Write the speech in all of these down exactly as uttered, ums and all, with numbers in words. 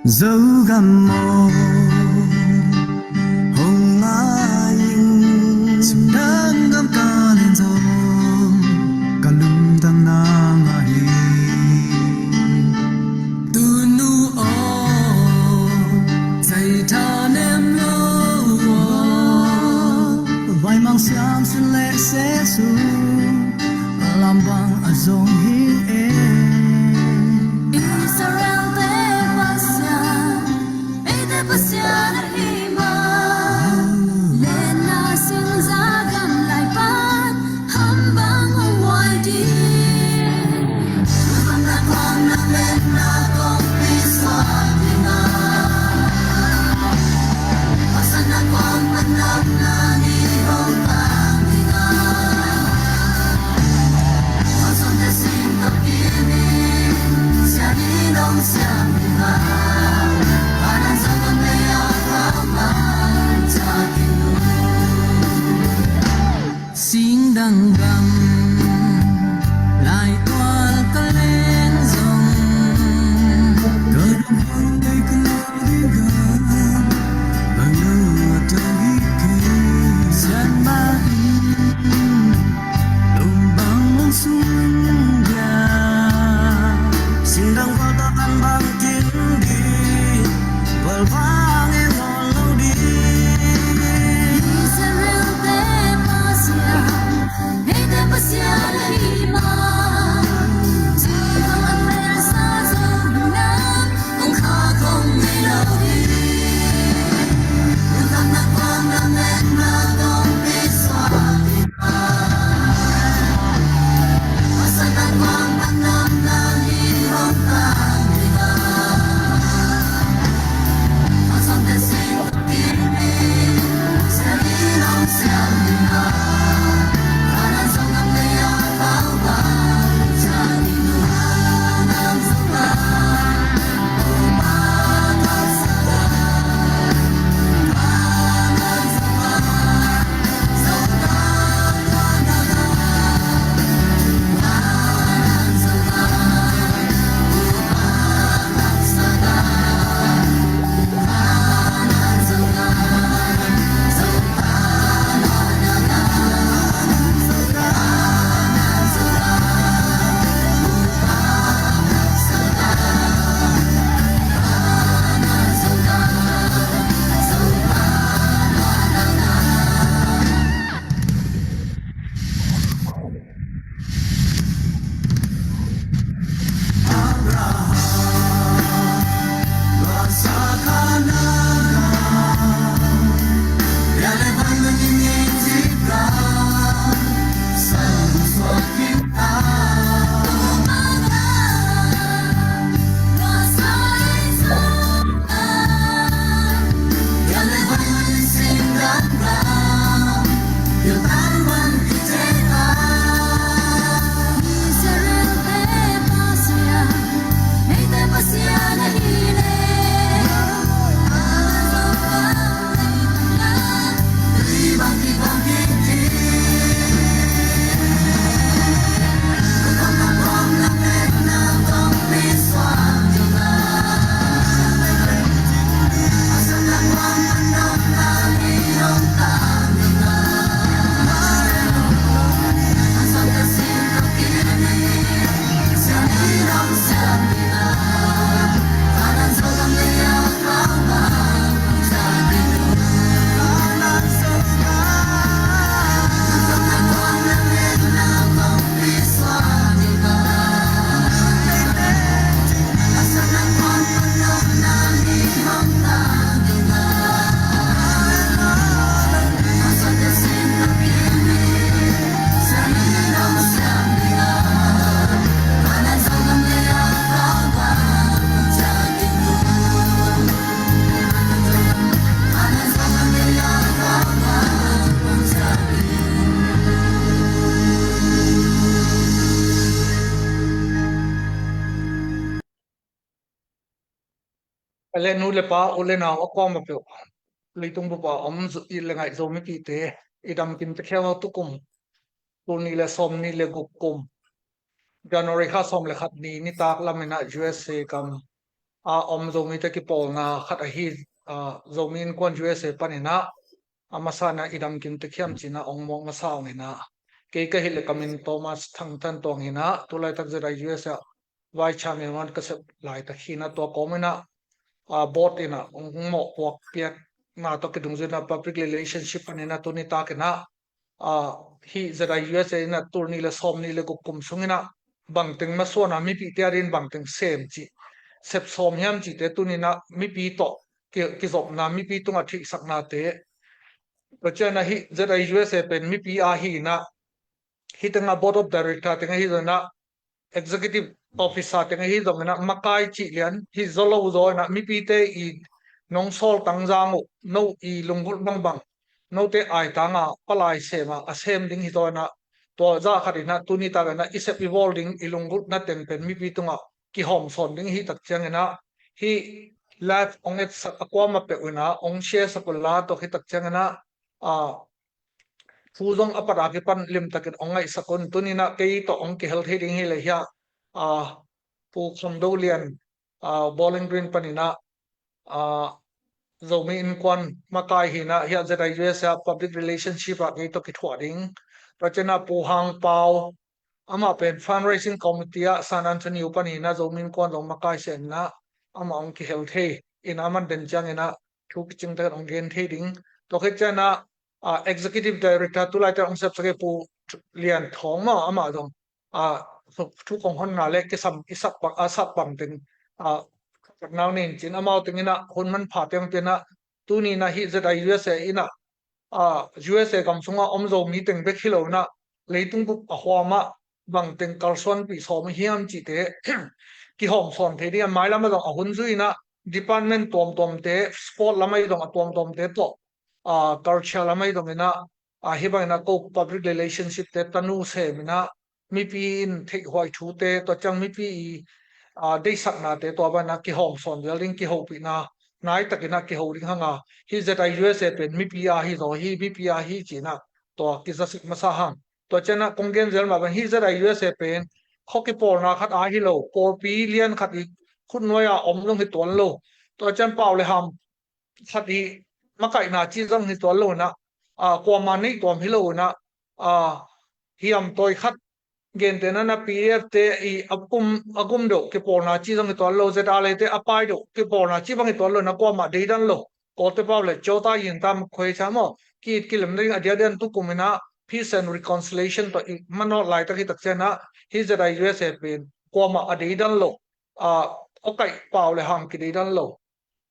Zogam aw, hong ngai ing. Singdang gam ka len zong, ka lungdam nang ahi. Tunu aw, zai thanem lo aw. Vaimang siam sin leh seh sung, lam bang a zong hi e. Israel te Pasian, eite Pasian ahi ma. Lenna singza gam lai pan, ham bang hong huai ding. Lungdamna kong, na lenna kong, pi suak ding a. Hosanna kong, pandamna ni hong tang ding a. Hong sungte sing tawh kim in, sian in hong siam ding a. Kanaan sung gam lei a, Lauban ca ding uh. Singdang gam lai tual ka leng zong, ka gam hong dei ka lo ding gam, bang lo a tau hi kei. Sian mah in, lung bang hong sung dia. Singdang gual tak an bang kin ding, gual bang e ngawl lo ding. Israel te Pasian, eite Pasian ahi ma. Cih bang a pek sa zong na, kong kha kong ngei lo hi. Lungdamna kong, na lenna kong, pi suak ding a. Hosanna kong, pandamna ni hong tang ding a. Hong sungte sing Ka le nu le pa, u le nau a kuamah peuh, leitung bup a om zu it le ngaih Zo mipite, i damkim te khempeuh tukum, tul nih le sawmnih le guk kum, January kha sawm le khat ni, nitak lam in ah U S A gam a om Zomite kipawlna khat ahi, a, Zomi Innkuan U S A paninah a masa inah i damkim tek hiam cinah ong muak masa ong inah, kei ka hileh ka min Thomas Thang Than Tuang inah tulaitak Z I U S A Vice Chairman one ka sep laitak hinah tua kawm inah, a, board inah ong mawhpuak piakna tawh kidungzui inah public relationship paninah tuni tak inah, a, hih Z I U S A inah tul nih le sawm nih le guk kum sung inah bangteng masuana mipite a din bangteng sem cih sep sawm hiam cihte tuni inah mipi tawh ki, kizopna mipi tungah theihsaknate. Tua cianah hih Z I U S A pen mipi a hi inah hih tengah board of director tengah hi zong inah executive officer tengah hi zong inah makai cih lian hi zaw lo zaw inah mipite i nong sawl tangzang uh no i lunggulh bangbang note aitanga palai sema a sem ding hi zaw inah tua zah khat inah tuni tak inah i sep i bawl ding i lunggulhna teng pen mipi tungah kihawm sawn ding hi tak cianginah hih live ong etsak a kuamah peuh inah ong share sak unla tua hi tak cianginah, a, thu zong a pat a kipan limtakin ong ngaihsak un. Tuninah kei tawh ong kihel thei ding hi leh hiah, a, Pu Kham Do Lian, a, Bowling Green paninah, a, Zomi Innkuan makai hinah hiah Z I U S A public relationship ah kei tawh kithuah ding. Tua cianah Pu Hang Pau, amah pen fundraising committee ah San Antonio paninah Zomi Innkuan zong makai senah amah ong kihel thei inah aman den cianginah thu kicing takin ong gen thei ding. Tua khit cianah, a, executive director tulaite ong sepsak e Pu Lian Thawng mah amah zong, a, thu kong honna le kisam i sak bang, a, sak bangteng, a, nau nin cin amau tenginah hun manpha teng tenah tuninah hih Z I U S A inah, a, U S A gam sungah om Zomi teng bek hi lo inah leitung bup a huamah bangteng kalsuanpih sawm hiam cihte kihawm sawn thei ding a mailam a zong a hun zui inah department tuamtuamte sport lam ahi zong a tuamtuamte tawh, a, culture lam ahi zong inah, a, hih bang inah ko public relationship te tanu sem inah mipi in theihhuai thute tua ciang mipi i, a, deihsaknate tua bang inah kihawm sawn zel ding kihopihna nai takinah kiho ding hanga hih Z I U S A pen mipi a hi zaw hi mipi a hi cinah tua kizasik masa hang. Tua cianah kong gen zel mah bang hih Z I U S A pen khaw kipawlna khat a hi lo pawlpi lian khat i khutnuai a om zong hi tuan lo. Tua cian pau le ham khat i makaihna ci zong hi tuan lo inah, a, kuama neih tuam hi lo inah, a, hiam tawi khat gentehna inah P D F te i a gum, a gum deuh kipawlna ci zong hi tuan lo, Z R A te a pai deuh kipawlna ci bang hi tuan lo inah kuama deidan lo. Kawlte pau le ciota yinta makhuai ca maw ki-it kilemna ding a diakdiak tukum inah peace and reconciliation tawh i manawh laitak hi tak cianah hih Z I U S A pen kuama a deidan lo, a, a kaih pau le ham kideidan lo,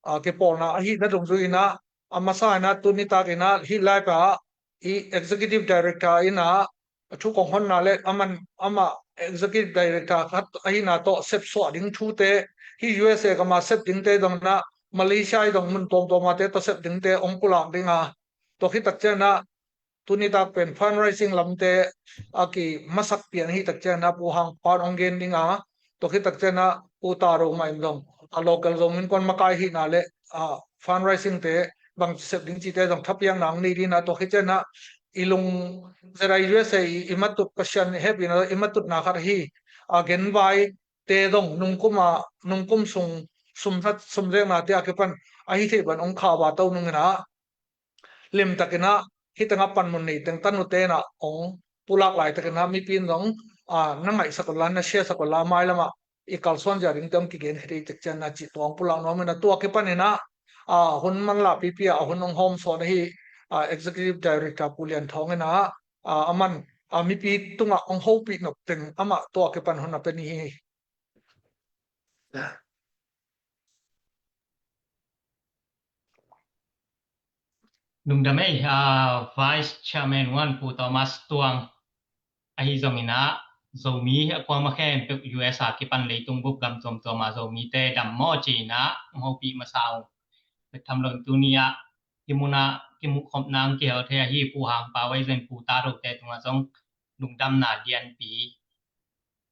a, kipawlna ahihna dungzui inah a masa inah tuni tak inah hih live ah i executive director inah a thu kong honna le aman amah executive director khat ahihna tawh sepsuah ding thute hih U S A gama sep dingte zong inah Malaysia i zong mun tuamtuamate tawh sep dingte ong pulak dinga tua hi tak cianah tuni tak pen fundraising lamte a kimasak pian hi tak cianah Pu Hang Pau ong gen dinga tua hi tak cianah Pu Taro mah in zong a local Zomi Innkuan makai hihna le, a, fundraising te bang sep ding cite zong thapiakna ong nei dinah tua hi cianah i lung Z I U S A i, i matut Pasian hehpihna i matutna khat ahi, a, genvai te zong nungkum a nungkum sung sum, sumzekna te a kipan ahi thei ban ong khauva to nung inah limtakinah hih tengah panmun nei teng tanute inah ong pulak laitakinah mipi in zong, a, na ngaihsak unla na share sak unla mailamah i kalsuan zia dingte ong kigen khit ei tek cianna cih tua ong pulak nuam inah tua kipan inah, a, hun manlahpipi ah a hun ong hawm sawn ahi, a, executive director Pu Lian Thawng inah, a, aman, a, mipi tungah ong hopih nop teng amah tua kipan hun a pia ni hi. Lungdam ei, a, Vice Chairman one Pu Thomas Tuang ahi zong inah Zomi a kuama khempeuh U S A kipan leitung bup gam tuamtuam a Zomite dam maw ci inah ong hopih masa ung. Bek tham lo in tuni ah hih munah kimuh khopna ong kihel thei ahi Pu Hang Pau ahi zong Pu Taro te tungah zong lungdamna lianpi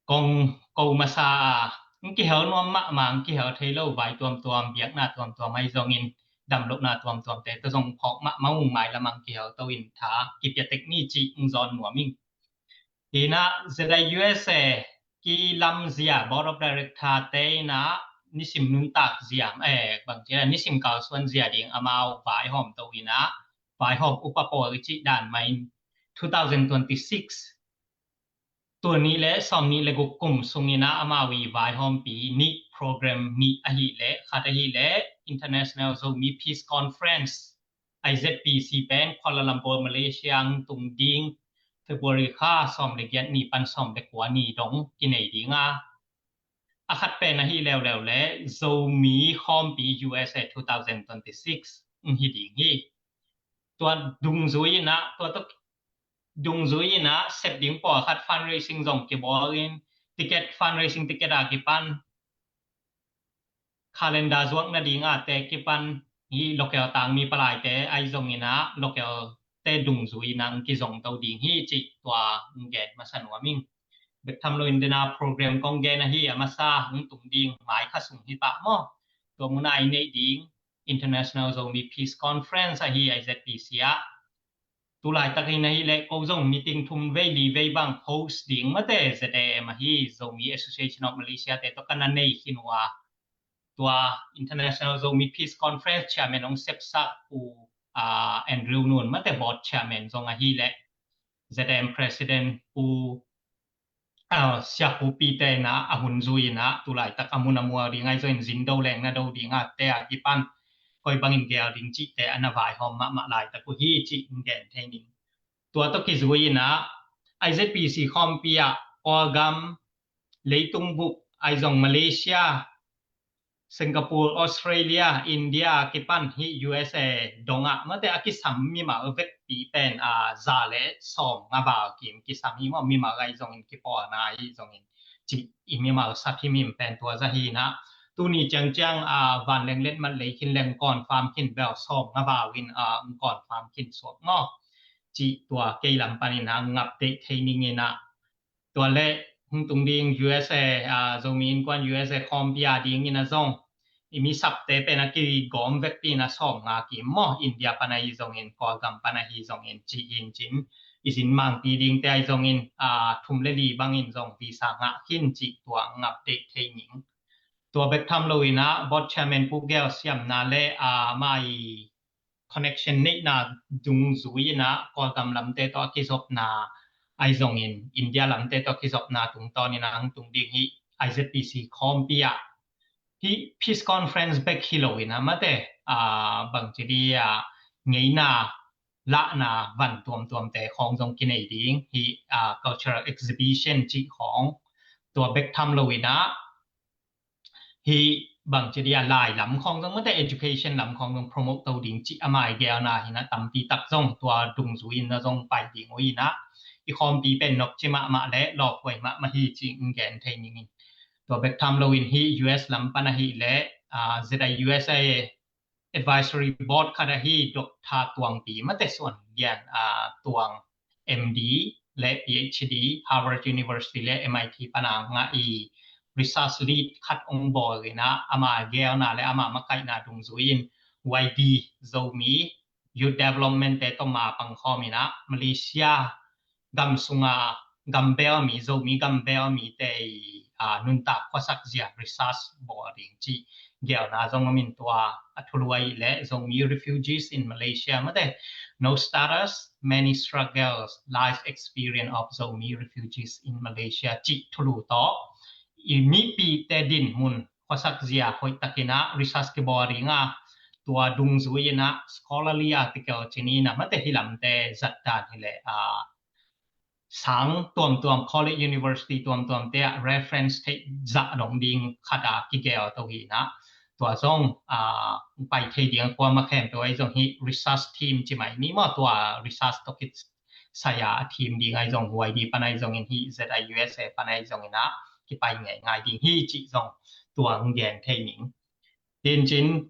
kong ko masa a, ong kihel nuam mahmah, ong kihel thei lo vai tuamtuam, biakna tuamtuam ahi zongin damlohna tuamtuamte tawh zong phawk mahmah ung, mailam ah ong kihel to in tha kipia tek ni cih ong zawn nuam ing. Hinah Z I U S A kilamzia Board of Director te inah nisim nuntak zia, eh, bang ci a, nisim kalsuan zia ding amau vaihawmto in ah, vaihawm upa pawl i cih dan mah in two thousand twenty-six tul nih le sawm nih le guk kum sungin ah amau i vaihawmpi nih program nih ahih leh, khat ahih leh International Zomi Peace Conference, I Z P C pen Kuala Lumpur, Malaysia ah tung ding, February kha sawm le giat ni pan sawm le kua ni dong kinei ding a, a khat pen ahih leuleu le Zomi Khawmpi U S A two thousand twenty-six hi ding hi. Tua dungzui in ah, tua tawh dungzui in ah sep ding pawlkhat fundraising zong kibawl in, ticket, fundraising ticket a kipan, calendar zuak nading a te kipan, hi local tangmi palaite ahi zongin ah local te dungzui in ah kizongto ding hi cih tua gen masa nuam ing. Bek tham loin dena program kong gen ahi a masa, hong tung ding May kha sung hi pah maw. Tua mun a i neih ding International Zomi Peace Conference ahi, I Z P C ah. Tu laitakin ahih leh ko zong meeting thum vei li vei bang host ding mate, Z A M ahi, Zomi Association of Malaysia te tawh ka na nei khin uh a, tua International Zomi Peace Conference chairman hong sepsak Pu, ah, Andrew Nun mate, board chairman zong ahih leh Z A M president Pu, ah, Sia Pu Pi te in ah a hun zui in ah, tu laitak a mun a mual ding ahi zongin zin do leng na do ding a te a kipan koi bangin gel ding cihte a na vaihawm mahmah laitak uh hi cih in gen thei ning. Tua tawh kizui in ah I Z P C khawmpi ah Kawlgam, leitung bup ahi zong Malaysia, Singapore, Australia, India kipan hi U S A dong ah mate a kisam mimal vekpi pen a za le sawm nga val kim kisam hi maw, mimal ahi zongin kipawlna ahi zongin cih i mimal sap hi mim pen tua za hi in ah. Tuni ciangciang a vanleng letmat lei khin leng confirm khin bel sawm nga val in a confirm khin suak maw. Cih tua kei lam panin a ngap deih thei ning in ah. Tua le hong tung ding U S A, ah, Zomi Innkuan U S A khawmpi a dingin a zong i mi sapte pen a kigawm vekpi in a sawm nga kim maw, India pan ahi zongin, Kawlgam pan ahi zongin, ci in cin i zin mangpi dingte ahi zongin, ah, thum le li bangin zong visa ngah khin cih tua ngap deih thei ning. Tua bek tham loin ah board chairman Pu Gel siamna le, ah, ama i connection neihna dungzui in ah Kawlgam lamte tawh a kizopna ahi zongin, India lamte tawh a kizopna tungtawn in ah hong tung ding hi I Z P C khawmpi ah. Hi peace conference bek hi lo in ah mate, ah, bangci dih ah ngeina lahna van tuamtuamte khawng zong kinei ding hi, ah, cultural exhibition cih khawng. Tua bek tham loin ah hi bangci dih ah lai lam khawng zong mate, education lam khawng zong promote to ding cih ama i gelna hi in ah, tampi tak zong tua dungzui in ah zong pai ding uh hi in ah, i khawmpi pen nopci mahmah le lawphuai mahmah hi cih in gen thei ning in. Tua bek tham loin hi U S lam pan ahih leh, ah, Z I U S A Advisory Board khat ahi Doctor Tuangpi mate, Suan Lian, ah, Tuang, M D le P H D, Harvard University le M I T pan a ngah i research lead khat hong bawl in ah, ama gelna le ama makaihna dungzui in Y D, Zomi Youth Development te tawh ma pangkhawm in ah Malaysia gam sunga gambel mi, Zomi gambel mite i, ah, nuntak khuasak zia research bawl ding cih gelna zong om in, tua a thulu ahih leh Zomi Refugees in Malaysia mate, No Status, Many Struggles, Life Experience of Zomi Refugees in Malaysia cih thulu tawh i mipite dinmun khuasak zia hoih takin ah research kibawl ding a, tua dungzui in ah scholarly article ci ni in ah mate, hi lamte zat dan hi leh, ah, sang tuamtuam, college, university tuamtuam te ah reference theih zah dong ding khat a kigel to hi in ah, tua zong, ah, pai thei ding a, kuamah khempeuh ahi zong hi research team ci mai ni maw, tua research tawh kisai a team ding ahi zong, Y D pan ahi zongin hi, Z I U S A pan ahi zongin ah kipai ngeingai ding hi cih zong tua hong gen thei ning. Tin cin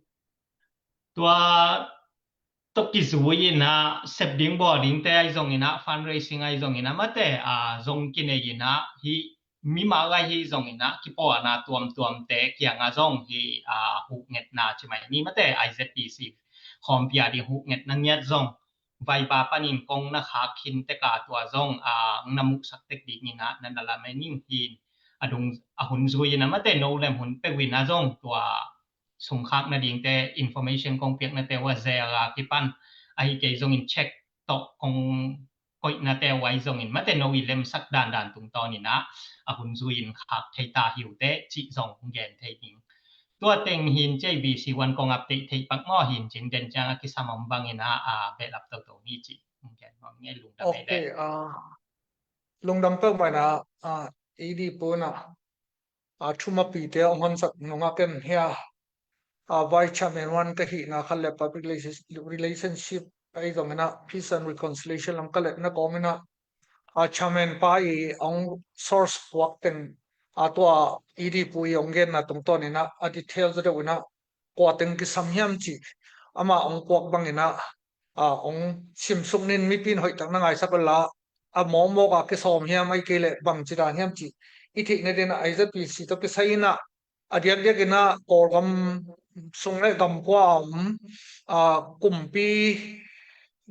tua tawh kizui in ah sep ding bawl dingte ahi zongin ah, fundraising ahi zongin ah mate, ah, zong kinei in ah, hi mimal ahi zongin ah kipawlna tuamtuamte kiangah zong hi, ah, huhngetna ci mai ni mate, I Z P C khawmpi a ding huhngetna ngiat zong Viber panin kong na khak khin tek a, tua zong, ah, na muhsak tek dingin ah na na lamen ing. Hi in, a dung a hun zui in a mate no lem hun peuh in a zong tua sumkhak nadingte information kong piaknate uh a zel a kipan ahi kei zongin check tawh kong koihnate uh ahi zongin mate no i lemsak dandan tungtawn in a a hun zui in khak thei ta hi uh teh cih zong gen thei ding. Tua teng hin J B C one kong update thei pak maw hin cin den ciang a kisam om bangin a a behlap toto ni cih gen maw nge lungdam. Ok, a lungdam peuh mai na a idi puna a thumapite a hong honsak nungak en hia a vice chairman one ka hihna khat le public relations- relationship ahi zongin a peace and reconciliation lam ka letna kawmin a a chairman pa i hong source puak teng a tua idi pu i hong genna tungtawn in a a detail zaw deuh in a kua teng kisam hiam cih ama hong puak bangin a a hong simsuk nin mipi in hoihtak na ngaisak uh la a mawkmawk a kisawm hiam ahi kei leh bangci dan hiam cih i theih nadin a I Z P C tawh kisai in a a diakdiak in a Kawlgam sung le gam kua a om a kumpi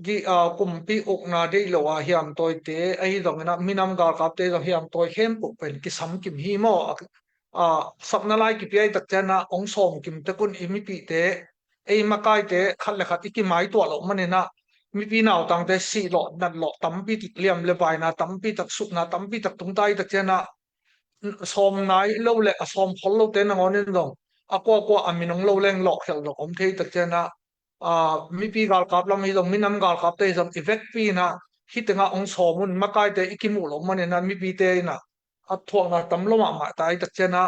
gi a kumpi ukna deih lo a hiamtawite ahi zongin a minam galkapte zong hiamtawi khempeuh pen kisam kim hi maw a sapna lai kipia i tak ciang a hong sawm kim tek un i mipihte ei makaite khat le khat i kimai tuah loh manin a mipi nautangte sih lawh nat lawh tampi tak liam le vaina tampi tak sukna tampi tak tungta i tak ciang a sawm nai lo le a sawm khol lote nangawn in zong a kuakua a min hong lo leng lawhkhelh zong om thei tak ciang a a mipi galkap lam hi zong minam galkapte hi zong i vekpi in a hih tengah hong sawm un makaite i kimuh loh manin a mipite in a a thuakna tam lo mahmah ta i tak ciang a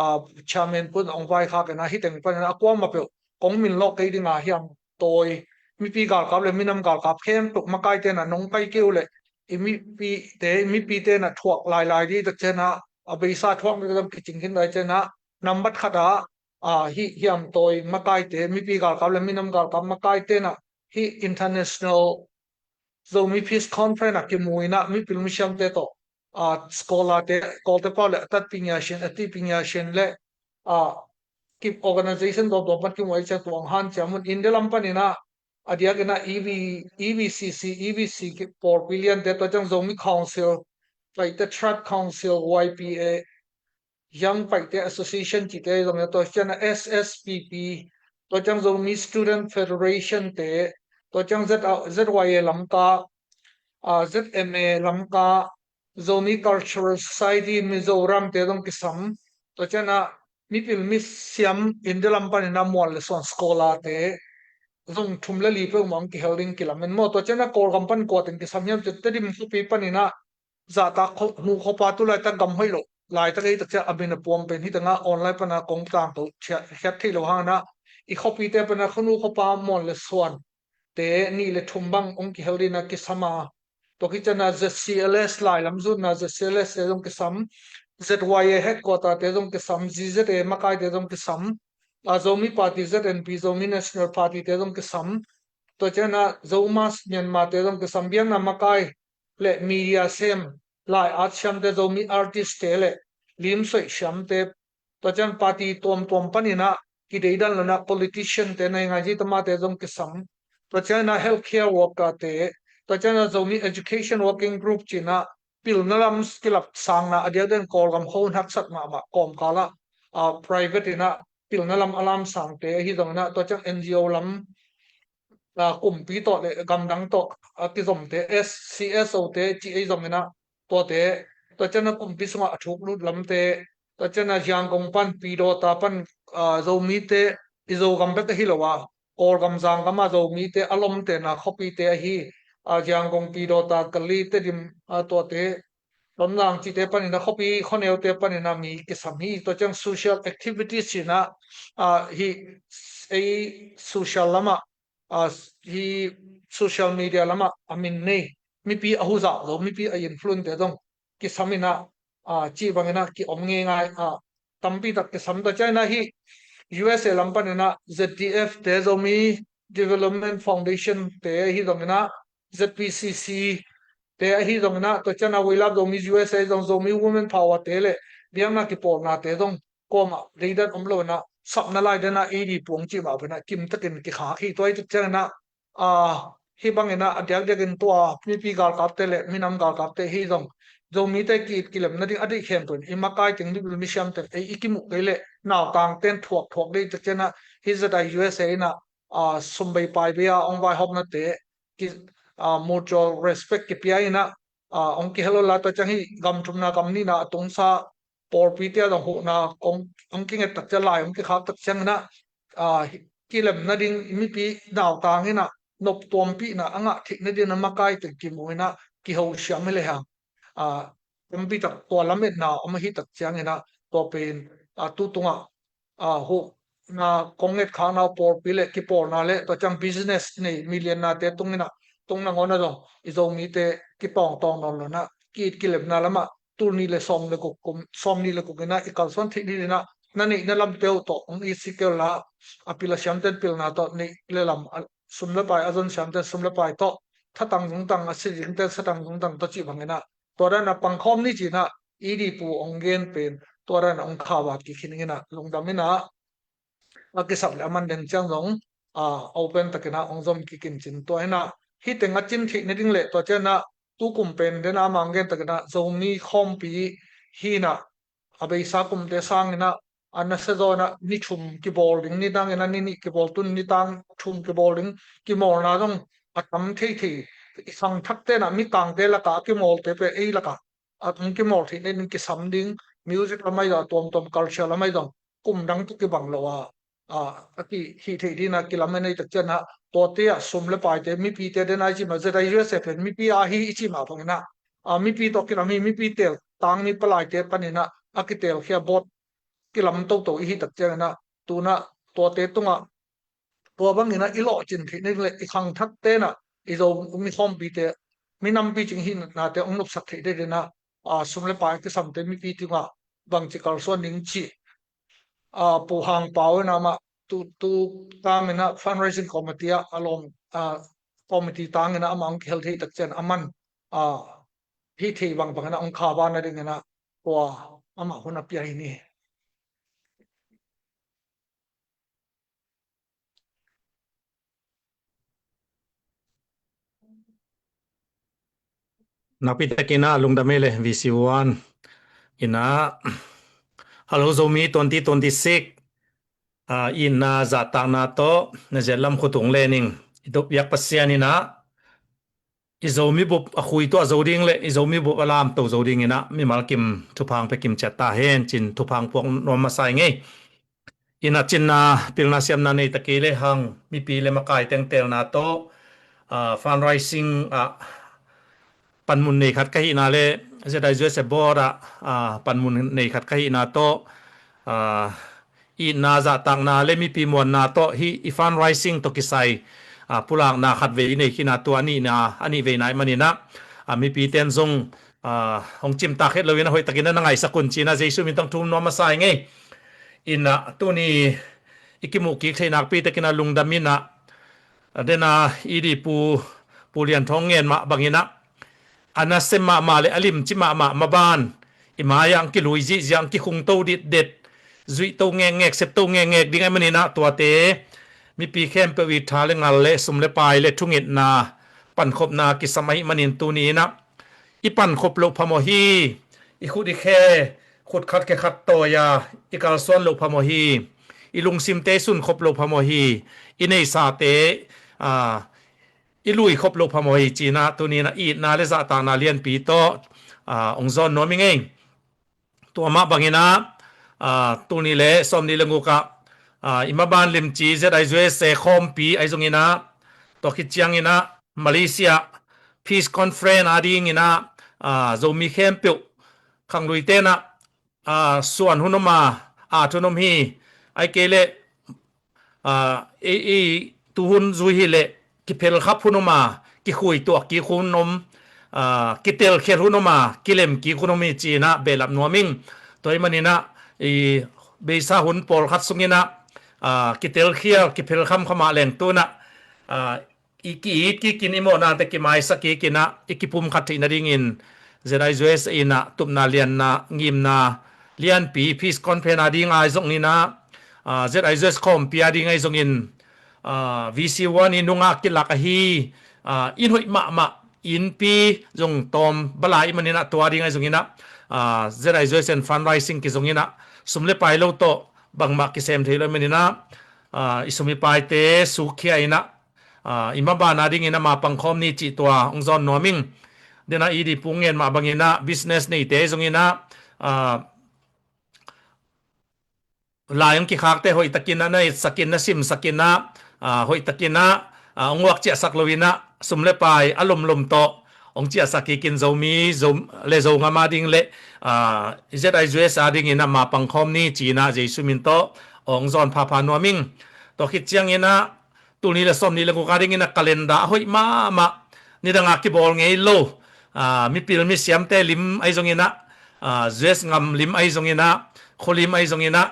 a chairman pun hong vaikhak in a hih teng panin a kuamah peuh kong min lawh kei ding a hiam tawi mipi galkap le minam galkap khempeuh makaite in a nong pai kei uh leh i mipite i mipite in a thuak lailai ding i tak ciang a a beisa thuak ding zong kicing khin lai ciang a nambat khat a a hih hiamtawi makaite mipi galkap le minam galkap makaite in a hih international Zomi Peace Conference a kimu in a mipil misiamte tawh a scholar te Kawlte pau le a tatpi ngia sin a tipi ngia sin le a ki organization dawmdawm pan kimu a i ciang tuang hanciam un India lam panin a a diak in a E B, E B C C, E B C ki pawlpi liante tua ciang Zomi Council, Paite Tribe Council, Y P A, Young Paite Association cihte zong tua ciang a S S P P, tua ciang Zomi Student Federation te, tua ciang Z- ZYA Lamka, a, Z M A Lamka, Zomi Cultural Society Mizoram te zong kisam, tua ciang a mipil misiam India lam panin a mual le suan scholar te zong thum le li peuhmah hong kihel ding kilamen maw. Tua ciang a Kawlgam pan kua teng kisam hiam cih Tedim khuapi panin a zahtak kho- hnu khuapa tu laitak gam hoih loh laitak ei tak ciah a min a puang pen hi tengah online pana kong tangto khiat theih lo hangin ah i khuapite pana khuanu khuapa mual le suan te nih le thum bang hong kihel ding a kisam a, tua khit ciangin ah Z C L S lailam zutna Z C L S te zong kisam, Z Y A headquarter te zong kisam, Z Z A makai te zong kisam, a Zomi Party Z N P, Zomi National Party te zong kisam, tua ciangin ah Zomas Myanmar te zong kisam, biakna makai le media sem, lai art siamte, Zomi artist te le limsoih siamte, tua ciang party tuamtuam panin ah kideidan lo in ah politician te, naingai zitama te zong kisam, tua ciangin ah healthcare worker te, tua ciangin ah Zomi education working group ci-in ah pilna lam kilap sangna a diakdiakin Kawlgam khuahun haksat mahmah kawmkal ah, ah, private in ah pilna lam a lam sangte ahi zongin ah tua ciang N G O lam, ah, kumpi tawh le gamdang tawh a kizomte, S- C S O te cih ahi zongin ah tuate, tua ciang a kumpi sungah a thuk lut lamte, tua ciang a Yangon pan, Pidawta pan, ah, Zomite, i Zogam bek ahi lo a, Kawlgam zanggam a Zomite a lomtena khuapite ahi, ah, Yangon, Pidawta, Kalay, Tedim, ah, tuate, Tonzang cihte panin a khuapi khuaneute panin a mi kisam hi. Tua ciang social activities in ah, ah, hih ei social lamah, ah, hih social media lamah a min nei, mipi a huzau zo, mipi a influence te zong kisam in ah, ah, cih bangin ah kiom ngeingai, ah, tampi tak kisam. Tua ciangin ah hih U S A lam panin ah Z D F te, Zomi Development Foundation te ahi zongin ah Z P C C te ahi zongin ah, tua ciang a We Love Zomi U S A zong, Zomi Women Power te le biakna kipawlna te zong kuamah deidan om lo in ah, sapna lai dan a A D puang cih mah pen ah kimtakin kikhak hi. Tua hi tak ciangin ah, ah, hih bangin ah a diakdiakin tua mipi galkapte le minam galkapte hi zong Zomite ki-it kilem nading a deih khempeuh in i makai teng, mibil misiam teng, ei i kimuh kei leh nautang ten thuak thuak dei tak ciangin ah, hih ZIUSA in ah, a, sum bei pai bei a hong vaihawmnate ki, a, mutual respect kipia in ah, a, hong kihel uh la. Tua ciang hih gam thumna gam nihna a tungsa pawlpite a zong huhna kong, hong kinget tak ciang, lai hong kikhak tak ciangin ah, a, kilem nading mipi nautang in ah noptuampihna a ngah theih nading a makai teng kimu in ah kihosiam hi lehang, a, tampi tak tua lametna om ahih tak ciangin ah, tua pen, a, tu tungah, a, huhna kong ngetkhakna uh pawlpi le kipawlna le tua ciang business nei miliannate tungin ah, tung nangawn ah zong i Zomite kitawngtawng nawn lo in ah, ki-it kilemna lamah tul nih le sawm le guk kum, sawm nih le guk in ah i kalsuan theih ding in ah, na neihna lamte uh tawh hong it sik kei uh la, a pil a siamten pilna tawh, neih le lam, a, sum le pai a zon siamten sum le pai tawh, thatang zungtang a si dingten satang zungtang tawh cih bangin ah, tua dan a pangkhawm ni ci in ah, ED pu hong gen pen, tua dan a hong khavat kik hi ning in ah, lungdam in ah, a kisap le a man ding ciang zong, a, open takin ah hong zom kik in cin. Tua in ah, hih teng a cin theih nading le tua ciang ah, tu kum pen den a, amah hong gen takin ah, Zomi khawmpi hi in ah, a beisa kumte sangin ah, a nasia zaw in ah ni thum kibawl ding, nidang in ah ni nih kibawl, tun nidang thum kibawl ding, kimawlna zong a tam theithei, i khangthakte in ah, mi tangte lakah a kimawlte pen ei lakah a tam kimawl theih nading kisam ding, music lam ahi zong, a tuamtuam culture lam ahi zong, kum dang tawh kibang lo a, a, a kihih theih ding in ah kilamen ahih tak ciang ah, tuate ah sum le paite, mipite den a i cih mah, ZIUSA pen mipi a hi i cih mah bangin ah, a, mipi tawh kilam hi, mipi teltang, mi palaite panin ah a kitelkhia, bawt kilam toto i hih tak ciangin ah, tu in ah tuate tungah tua bangin ah i lawhcin theih nading le i khangthakte in ah, i Zomi khawmpite, minam picing hihnate hong nopsak theih nading in ah, a, sum le pai kisamte mipi tungah bangci kalsuan ding cih, a, Pu Hang Pau in ah amah tu, tu tam in ah fundraising committee ah a lawm, a, committee tang in ah amah hong kihel theih tak ciang a man, a, hih thei bangbang in ah hong khavat nading in ah, tua amah hun a pia hi ni. Nakpi takin ah lungdam ei le VC One in ah, Hello Zomi twenty twenty-six, a, itna zahtakna tawh na zet lam khut tung le ning. I dopbiak Pasian in ah, i Zomi bup a khui tuah zo ding le i Zomi bup a lamto zo ding in ah mimal kim thupha hong pia kim ciat ta hen cin thupha hong puak nuam masa ing ei. In ah cinna, pilna siamna nei ta kei lehang, mipi le makai teng telna tawh, a, fundraising ah panmun nei khat ka hihna le ZIUSA board ah, a, panmun nei khat ka hihna tawh, a, itna zahtakna le mipi muanna tawh hih i fundraising tawh kisai, a, pulakna khat vei i nei khin a, tua a nihna, a nih veina ahih manin ah, a, mipite in zong, a, hong cimtak het lo in ah hoih takin ah na ngaihsak un ci in ah Jesu min tawh thum nuam masa ing ei. In ah tuni i kimuh kik theih nakpi takin ah lungdam in ah, a, den a ED pu, Pu Lian Thawng ngen mah bangin ah, a nasem mahmah le a limci mahmah maban i mai-ah hong kilui zihziah, hong kikhungto ditdet, zuihto ngekngek, septo ngekngek ding ahih manin ah tuate mipi khempeuh i tha le ngal le sum le pai le thungetna, pankhopna kisam ahih manin tuni in ah i pankhop loh phamawh hi. I khut i khe, khut khat khe khat tawi-a i kalsuan loh phamawh hi. I lungsimte i sunkhop loh phamawh hi. I neisate, a, i luikhop loh phamawh hi ci in ah tuni in ah itna le zahtakna lianpi tawh, a, hong zawn nuam ing ei. Tua mah bangin ah, a, tul nih le sawm nih le guk ah, a, i maban limci ZIUSA khawmpi ahi zongin ah, tua khit ciangin ah Malaysia Peace Conference a dingin ah, a, Zomi khempeuh khangluite in ah, a, suan hun om a, at hun om hi. Ahih kei leh, a, ei, ei, tu hun zui hi leh kiphelkhap hun om a, kikhuituah kik hun om, a, kitelkhial hun om a, kilem kik hun om hi ci in ah behlap nuam ing. Tua ahih manin ah, i beisa hun pawlkhat sungin ah, a, kitelkhial, kiphelkham kha mah leng tu in ah, a, i ki-it kikin, i mawhnate kimaisak kikin ah i kipumkhat theih nadingin ZIUSA in ah tupna lianna, ngimna lianpi Peace Conference a ding ahi zongin ah, a, ZIUSA khawmpi a ding ahi zongin, a, VC One i nungak kilak ahi, a, inn hoih mahmah, innpi zong tawm bala i maninah tua ding ahi zonginah, ah, Z I Z S and fundraising ki zonginah sum le pai lo tawh bangmah kisem thei lo i maninah, ah, i sum i paite sukkhia inah, ah, i mabana dinginah mapang khawm ni cih tua hong zawn nuam ing. Denah i di pung ngen mah banginah business neite zonginah, ah, lai hong kikhakte hoihtakinah na itsakin na simsakinah, ah, hoihtakinah, ah, hong uak ciahsak loinah sum le pai a lomlom tawh hong ciahsak kikin Zomi, Zo le Zongam a ding le, ah, Z I Z S a dinginah mapang khawm ni cinah Jesu min tawh hong zawn phapha nuam ing. Tua khit cianginah tul nih le sawm nih le guk a dingin a calendar a hoih mahmah, nidangah kibawl ngei lo, ah, mipil misiamte lim ahi zonginah, ah, Z S ngam lim ahi zonginah, khualim ahi zonginah,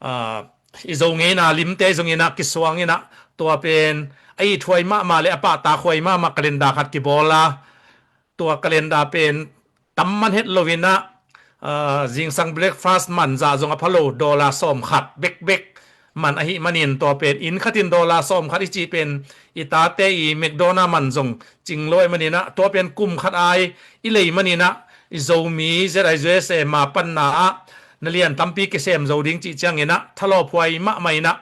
ah, i Zo ngeina limte ahi zonginah kisuanginah tua pen a ithuai mahmah le a pahtakhuai mahmah calendar khat kibawl a, tua calendar pen tam man het loinah, ah, zingsang breakfast man zah zong a pha lo, dollar sawm khat bekbek man ahi manin tua pen inn khatin dollar sawm khat i cih pen i tate i McDonald man zong cing lo ahi maninah tua pen kum khat ai i lei maninah i Zomi Z I Z S A mapanna ah na lian tampi kisem zo ding cih cianginah thalawphuai mahmah inah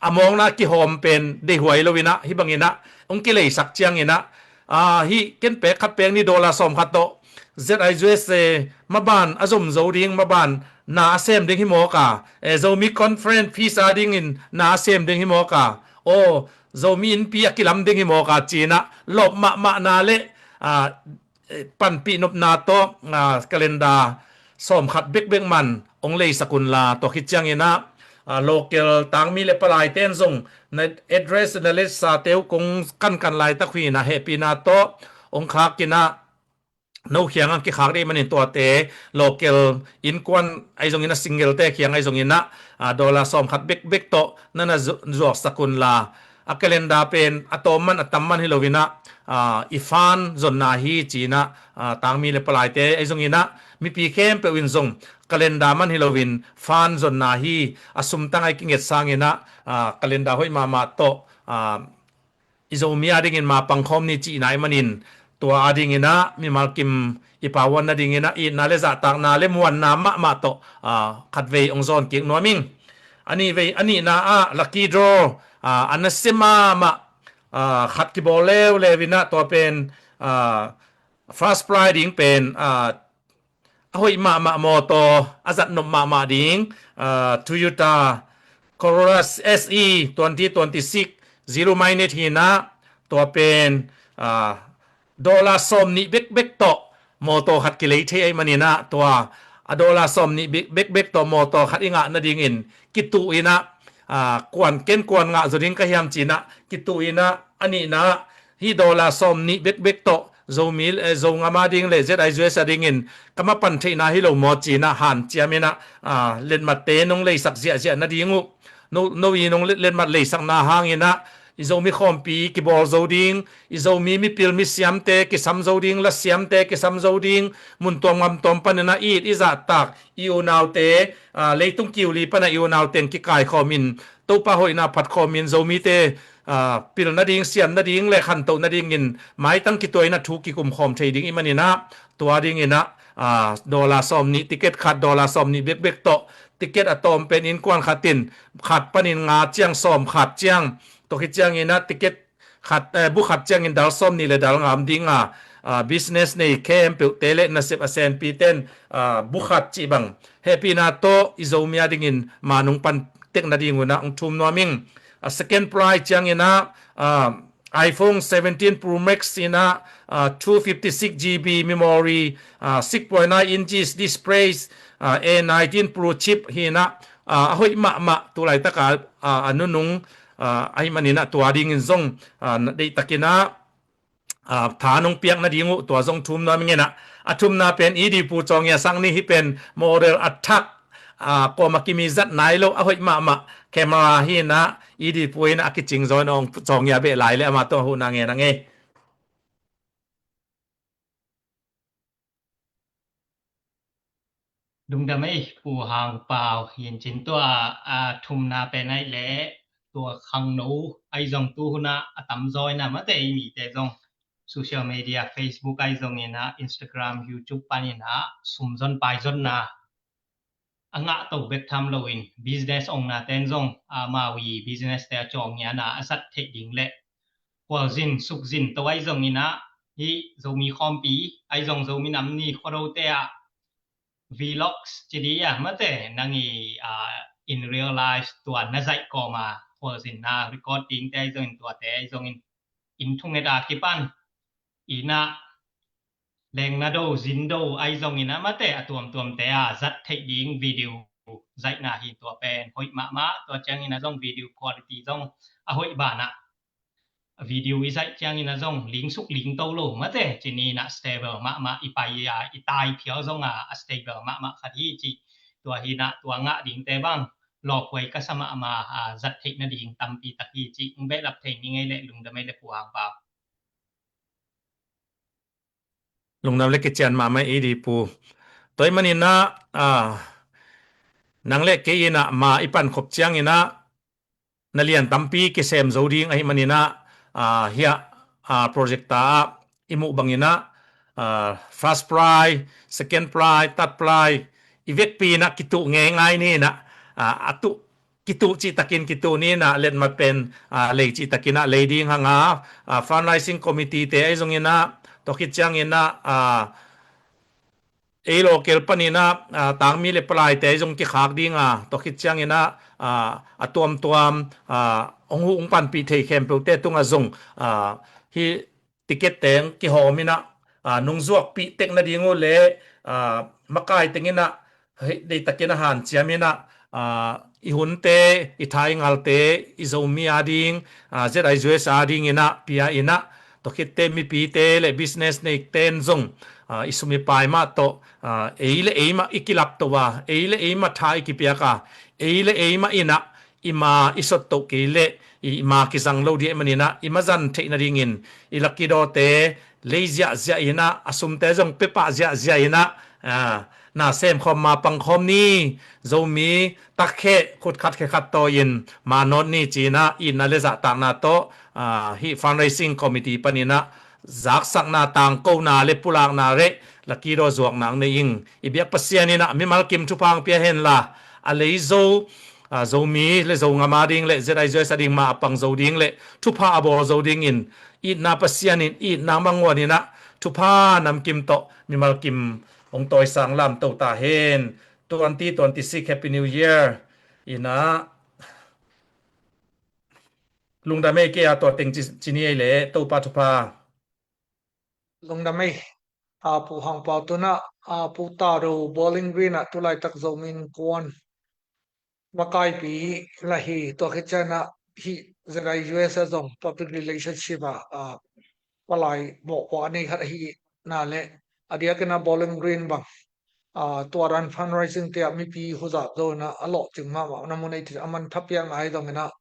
a mawngna kihawm pen deihuai loinah hih banginah hong kileisak cianginah, ah, hih ken pek khat pek ni dollar sawm khat tawh Z I Z S A maban a zom zo ding, maban na a sem ding hi mawk a, eh, Zomi Conference fees a dingin na a sem ding hi mawk a, aw, Zomi innpi a kilam ding hi mawk a cinah lawp mahmahna le, ah, eh, panpih nopna tawh, ah, calendar sawm khat bekbek man hong leisak unla, tua khit cianginah, ah, local tangmi le palaite in zong na address na letsate uh kong kankan laitak huinah hehpihna tawh hong khakinah no khiang ang kikhak dih manin tuate local innkuan ahi zongin a single te khiang ahi zonginah, ah, dollar sawm khat bekbek tawh na na zu-, zuaksak unla, a calendar pen a tawm man a tam man hi loinah, ah, i fund zonna hi cinah, ah, tangmi le palaite ahi zonginah mipi khempeuh in zong calendar man hi loin fund zonna hi, a sumtang ai kinget sanginah, ah, calendar hoih mahmah tawh, ah, i Zomi a dingin mapang khawm ni cihna i manin tua a dinginah mimal kim i pawan na dinginah itna le zahtakna le muanna mahmah tawh, ah, khatvei hong zawn kik nuam ing. A nihvei, a nihna ah lucky draw, ah, a nasia mahmah, ah, khat kibawl leuleu inah tua pen, ah, first prize ding pen, ah, a hoih mahmah mawtaw a zatnop mahmah ding, ah, Toyota Corolla S E twenty twenty-six zero mileage hinah tua pen, ah, dollar sawm nih bekbek tawh mawtaw khat kilei thei ahi maninah tua a dollar sawm nih bek-, bekbek tawh mawtaw khat i ngah nadingin kituh inah, ah, kuan ken kuan ngah zaw ding ka hiam cinah kituh inah a nihna hih dollar sawm nih bekbek tawh Zomi, eh, Zongam a ding le Z I Z S a dingin ka mapan theihna hi lo maw cinah hanciam inah, ah, letmatte nong leisak ziahziah nading uh. No, no i nong let-, letmat leisakna hanginah i Zomi khawmpi kibawl zo ding, i Zomi mipil misiamte kisam zo ding, lasiamte kisam zo ding, mun tuam ngam tuam paninah i it i zahtak i unaute, ah, leitung kiuli panah i unaute in kikaikhawmin Topa hoihna phatkhawmin Zomite, ah, pil nading, siam nading le khantoh nadingin maitang kituaina thu kikumkhawm thei ding i maninah tua dinginah, ah, dollar sawm nih ticket khat, dollar sawm nih bekbek tawh ticket a tawm pen innkuan khatin khat panin nga ciang sawm khat ciang, tua khit cianginah ticket khat, eh, bu khat ciangin dal sawm nih le dal nga om dinga, ah, business nei khempeuhte le nasep a senpi ten, ah, bu khat cih bang hehpihna tawh i Zomi a dingin ma nong pan tek nading unah hong thum nuam ing. A second prize cianginah, ah, iPhone seventeen Pro Max inah, ah, two fifty-six G B memory, ah, six point nine inches displays, ah, A nineteen Pro chip hinah, ah, a hoih mahmah tulaitaka, ah, a nunung, ah, ahi maninah tua dingin zong, ah, na deihtakinah, ah, tha nong piak nading uh tua zong thum nuam ing inah. A thumna pen i di pu Cawngia sang ni hi pen model a thak, ah, kuama kimi zat nai lo a hoih mahmah camera hinah i di pu inah a kicing zaw in hong Cawngia beh lai le amah tawh a huhna ngen a ngei. Lungdam ei, Pu Hang Pau, yin cin tua, a, thumna pen aih le tua khangno aih zong tu huna a tamzaw ina mate ei mite zong. social media, Facebook ahi zongin ah, Instagram, YouTube panin ah sum zon pai zonna a ngah to bek tham loin business ong na ten zong amau i business te a cawng ngiana a zat theih ding le khualzin sukzin to ahi zongin ah, hih Zomi khawmpi ahi zong Zomi nam ni khuado te ah vlogs ci di a mate nang i, ah, in real life tua na zaih kawma khualzin na record ding te ahi zongin tuate ahi zongin in thunget a kipan ina lengna do zin do ahi zongin a mate a tuamtuamte a zat theih ding video zaihna hi tua pen hoih mahmah. Tua ciangin a zong video quality zong a hoih banah video i zaih ciangin a zong lingsuk lingto lo mate cini na stable mahmah i pai a i tai phial zong a, a stable mahmah khat hi ci. Tua hi na tua ngah dingte bang lawkhuai ka sa mahmah a zat theih nading tampi tak hi ci. Ung behlap thei ni ngei le lungdam ei le puang pau. Lungdam le kician mahmah i di pu. Tua ahih manin ah, ah, nang le kei in ah ma i pan khop ciangin ah na lian tampi kisem zo ding ahih manin ah, ah, hiah, ah, project ta ah i muh bangin ah, ah, first prize, second prize, third prize i vekpi in ah kituh ngeingai ni in ah, ah, a tuh kituh cihtakin kituh ni in ah letmat pen, ah, lei cihtakin ah lei ding hang a, ah, fundraising committee te ahi zongin ah tua khit ciangin ah, ah, ei local panin ah, ah, tangmi le palaite ahi zong kikhak ding a tua khit ciangin ah, ah, a tuamtuam, ah, hong huh hong panpih thei khempeuhte tungah zong, ah, hih ticket teng kihawm in ah, ah, nungzuakpih tek nading uh le, ah, makai teng in ah hih deihtakin a hanciam in ah, ah, i hunte, i thai ngalte, i Zomi a ding, ah, Z I U S a ding in ah pia in ah tua khitte mipite le business neite in zong, ah, i sum i pai mah tawh, ah, ei le ei mah i kilap to a, ei le ei mah tha i kipiak a, ei le ei mah in ah i ma i sot toh kei leh i ma kizang lo dih ahih manin ah i ma zan theih nadingin i lucky draw te lei ziahziah in ah a sumte zong pepah ziahziah in ah, ah, na semkhawm ma pangkhawm ni, Zomi takkhe khut khat khe khat tawi in ma nawt ni ci in ah itna le zahtakna tawh, ah, hih fundraising committee panin ah zaksakna tangkona le pulakna le lucky draw zuakna ang nei ing. I biak Pasian in ah mimal kim thupha ang pia hen la a lei zo, ah, Zomi le Zongam a ding le Z I U S a ding ma a pang zo ding le thupha a bawl zo dingin itna Pasian in itna manguan in ah thupha namkim tawh mimal kim hong tawisang lamto ta hen. Twenty twenty-six Happy New Year. In ah lungdam ei kei a tua teng ci, ci ni ei le Topa thupha. Lungdam ei. A, Pu Hang Pau, tu in ah, a, Pu Tado Bowling Green ah tulaitak Zomi Innkuan makaipi la hi. Tua khit ciang in ah hih Z I U S a zong public relationship ah, a, palai mawhpuak a nei khat ahi na le a diakin ah Bowling Green bang, a, tua dan fundraising te ah mipi huzap zo in ah a lawhcing mahmah na mun ei ti a man thapiakna ahi zongin ah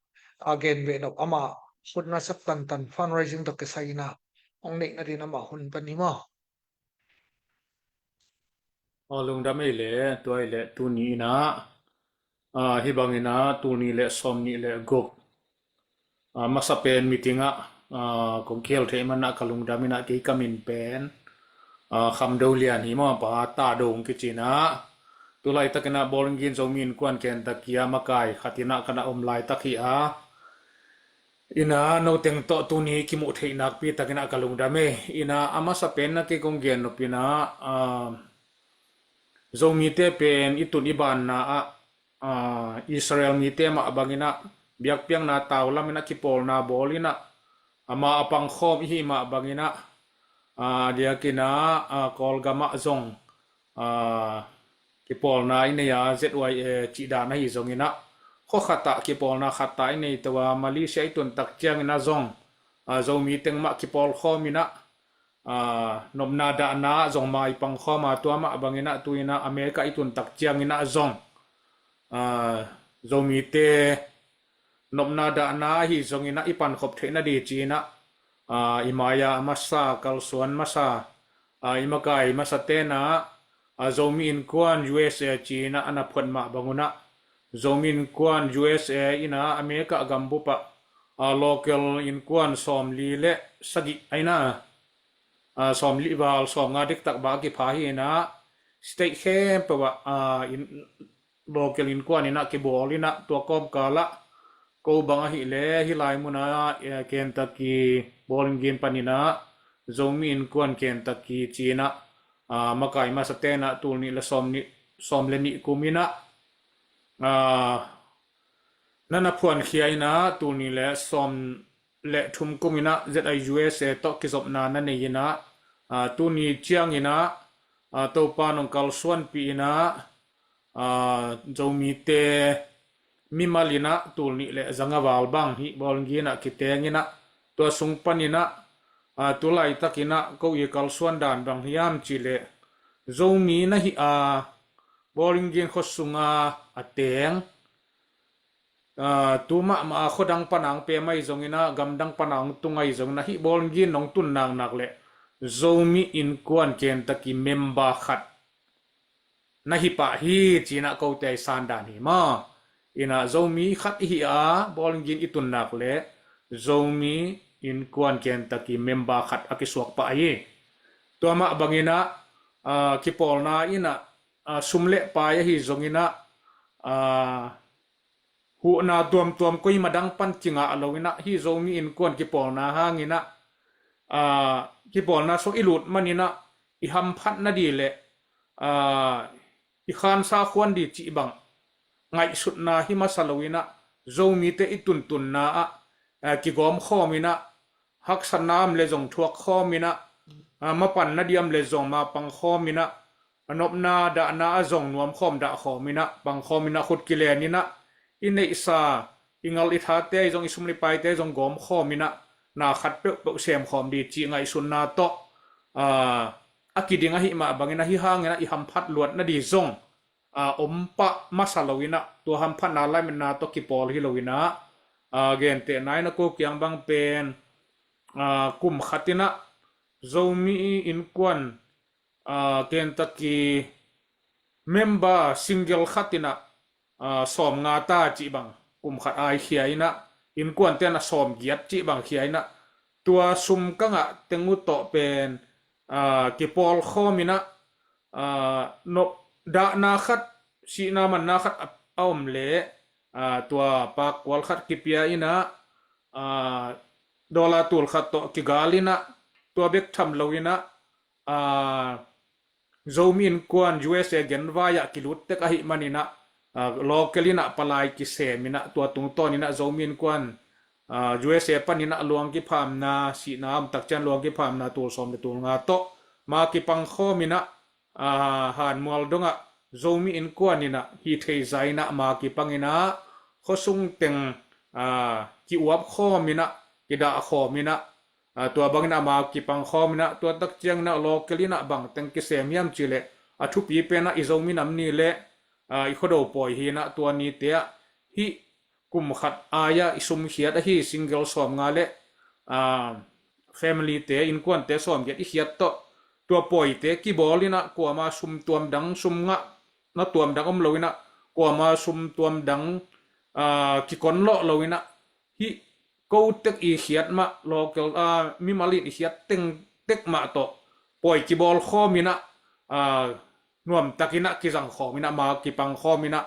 a gen behnop amah hun a sak tantan fundraising tawh kisai in ah hong neih nadin amah hun pan hi maw? Aw, lungdam ei le, tua ei le tuni in ah, ah, hih bangin ah tul nih le sawm nih le guk, ah, masa pen meeting ah, ah, kong kihel theih man ah ka lungdam in ah kei ka min pen, ah, Kham Do Lian hi maw, Pa Tado hong kici in ah. Tulaitakin ah Bowling Green Zomi Innkuan Kentucky ah makai khat in ah ka na om laitak hi a. In ah noteng tawh tuni kimuh theih nakpi takin ah ka lungdam ei. In ah a masa pen ah kei kong gen nop in ah, ah, Zomite pen i tun i banna ah, ah, Israel mite mah bangin ah biakpiakna taulam in ah kipawlna bawl in ah ama a pangkhawm i hih mah bangin ah, ah, diakin ah, ah, Kawlgam ah zong, ah, kipawlna i nei a, Z Y A cih dan ahi zongin ah khua khat ah kipawlna khat ah i nei to a, Malaysia i tun tak ciangin ah zong, ah, Zomi teng mah kipawlkhawm in ah, ah, nopna dahna ah zong ma i pangkhawm a, tua mah bangin ah tu in ah America i tun tak ciangin ah zong, ah, Zomite nopna dahna ahi zongin ah i pankhop theih nading ci in ah, ah, i mai-a a masa, kalsuan masa, ah, i makai masa ten ah, ah, Zomi Innkuan U S A ci in ah a na phuat mah bangun ah Zomi Innkuan U S A in ah America gambup ah, ah, local innkuan sawmli le sagih ahi na, ah, sawmli val sawmnga diktak bang a kipha hi inah, state khempeuh ah, ah, in, local innkuan inah kibawl inah, tua kawmkal ah ko bang ahih leh hih lai mun ah, eh, Kentucky Bowling Green pan inah Zomi Innkuan Kentucky ci inah, ah, makai masate inah tul nih le sawm nih, sawm le nih kum inah, ah, na na phuankhia inah, tul nih le sawm le thum kum inah Z I U S A tawh kizopna na nei inah, ah, tuni ciang inah, ah, Topa nong kalsuanpih inah, ah, Zomite mimal inah tul nih le zanga val bang hih Bowling Green ah kiteng inah, tua sung pan inah, ah, tu laitak inah ko i kalsuan dan bang hiam cih leh, Zomi na hih a, Bowling Green khua sung a a teng, ah, tu mahmah a khua dang pan a hong pem ahi zong inah, gam dang pan a hong tung ahi zong inah, hih Bowling Green nong tun naknak leh Zomi Innkuan Kentucky member khat na hi pah hi ci inah kote i sandan hi maw. Inah Zomi khat i hih a, Bowling Green i tun nak leh Zomi Innkuan Kentucky member khat a kisuak pah hi. Tua mah bang inah, ah, kipawlna inah, ah, sum le pai ahi zong inah, ah, huhna tuamtuam koi ma dang pan kingah lo inah, hih Zomi Innkuan kipawlna hang inah, ah, kipawlna sung i lut man inah, i hamphat na di le, ah, i khansa khuan di cih bang ngaihsutna hi masa lo inah, Zomite i tuntunna ah, ah, kigawm khawm inah, haksatna om le zong thuak khawm inah, ah, mapanna di om le zong mapang khawm inah, a nopna dahna a zong nuam khawm dah khawm inah, pang khawm inah, khut kilen inah, i neihsa, i ngal i thate zong, i sum le paite zong gawm khawm inah, na khat peuhpeuh sem khawm di cih ngaihsutna tawh, ah, a kiding ahih mah bang inah, hih hang inah i hamphat luatna di zong, ah, om pah masa lo inah, tua hamphatna laimetna tawh kipawl hi lo inah, ah, gentehna inah ko kiang bang pen, ah, kum khat inah Zomi Innkuan, ah, Kentucky member single khat inah, ah, sawmnga ta cih bang kum khat ai khia inah, innkuante inah sawmgiat cih bang khia inah, tua sum ka ngah teng uh tawh pen, ah, kipawl khawm inah, ah, nop dahna khat, sihna manna khat a, a om leh, ah, tua pakkual khat kipia inah, ah, dollar tul khat tawh kigal inah, tua bek tham lo inah, ah, Zomi Innkuan U S A genvai ah kilut tek ahih man inah, ah, local inah palai kisem inah, tua tungtawn inah Zomi Innkuan, ah, U S A pan inah luang kiphamna, sihna om tak ciang luang kiphamna tul sawm le tul nga tawh ma kipang khawm inah, ah, Hanmual dongah Zomi Innkuan inah hi thei zah inah ma kipang inah, khuasung teng, ah, ki-uap khawm inah, kidah khawm inah, ah, tua bang inah ma kipang khawm inah, tua tak ciang inah local inah bang teng kisem hiam cih leh, a thupi pen ah i Zomi nam ni le, ah, i Khuado pawi hi inah, tua nite ah hih kum khat ai-ah i sumkhiat ahi single sawmnga le, ah, family-te, innkuante sawmgiat i khiat tawh, tua pawite kibawl inah, kuama sum tuam dang, sum ngah na tuam dang om lo inah, kuama sum tuam dang, ah, kikon lawh lo inah, hih ko tek i khiat mah, local, ah, mimal in i khiat teng tek mah tawh pawi kibawl khawm inah, ah, nuamtak inah kizang khawm inah, ma kipang khawm inah,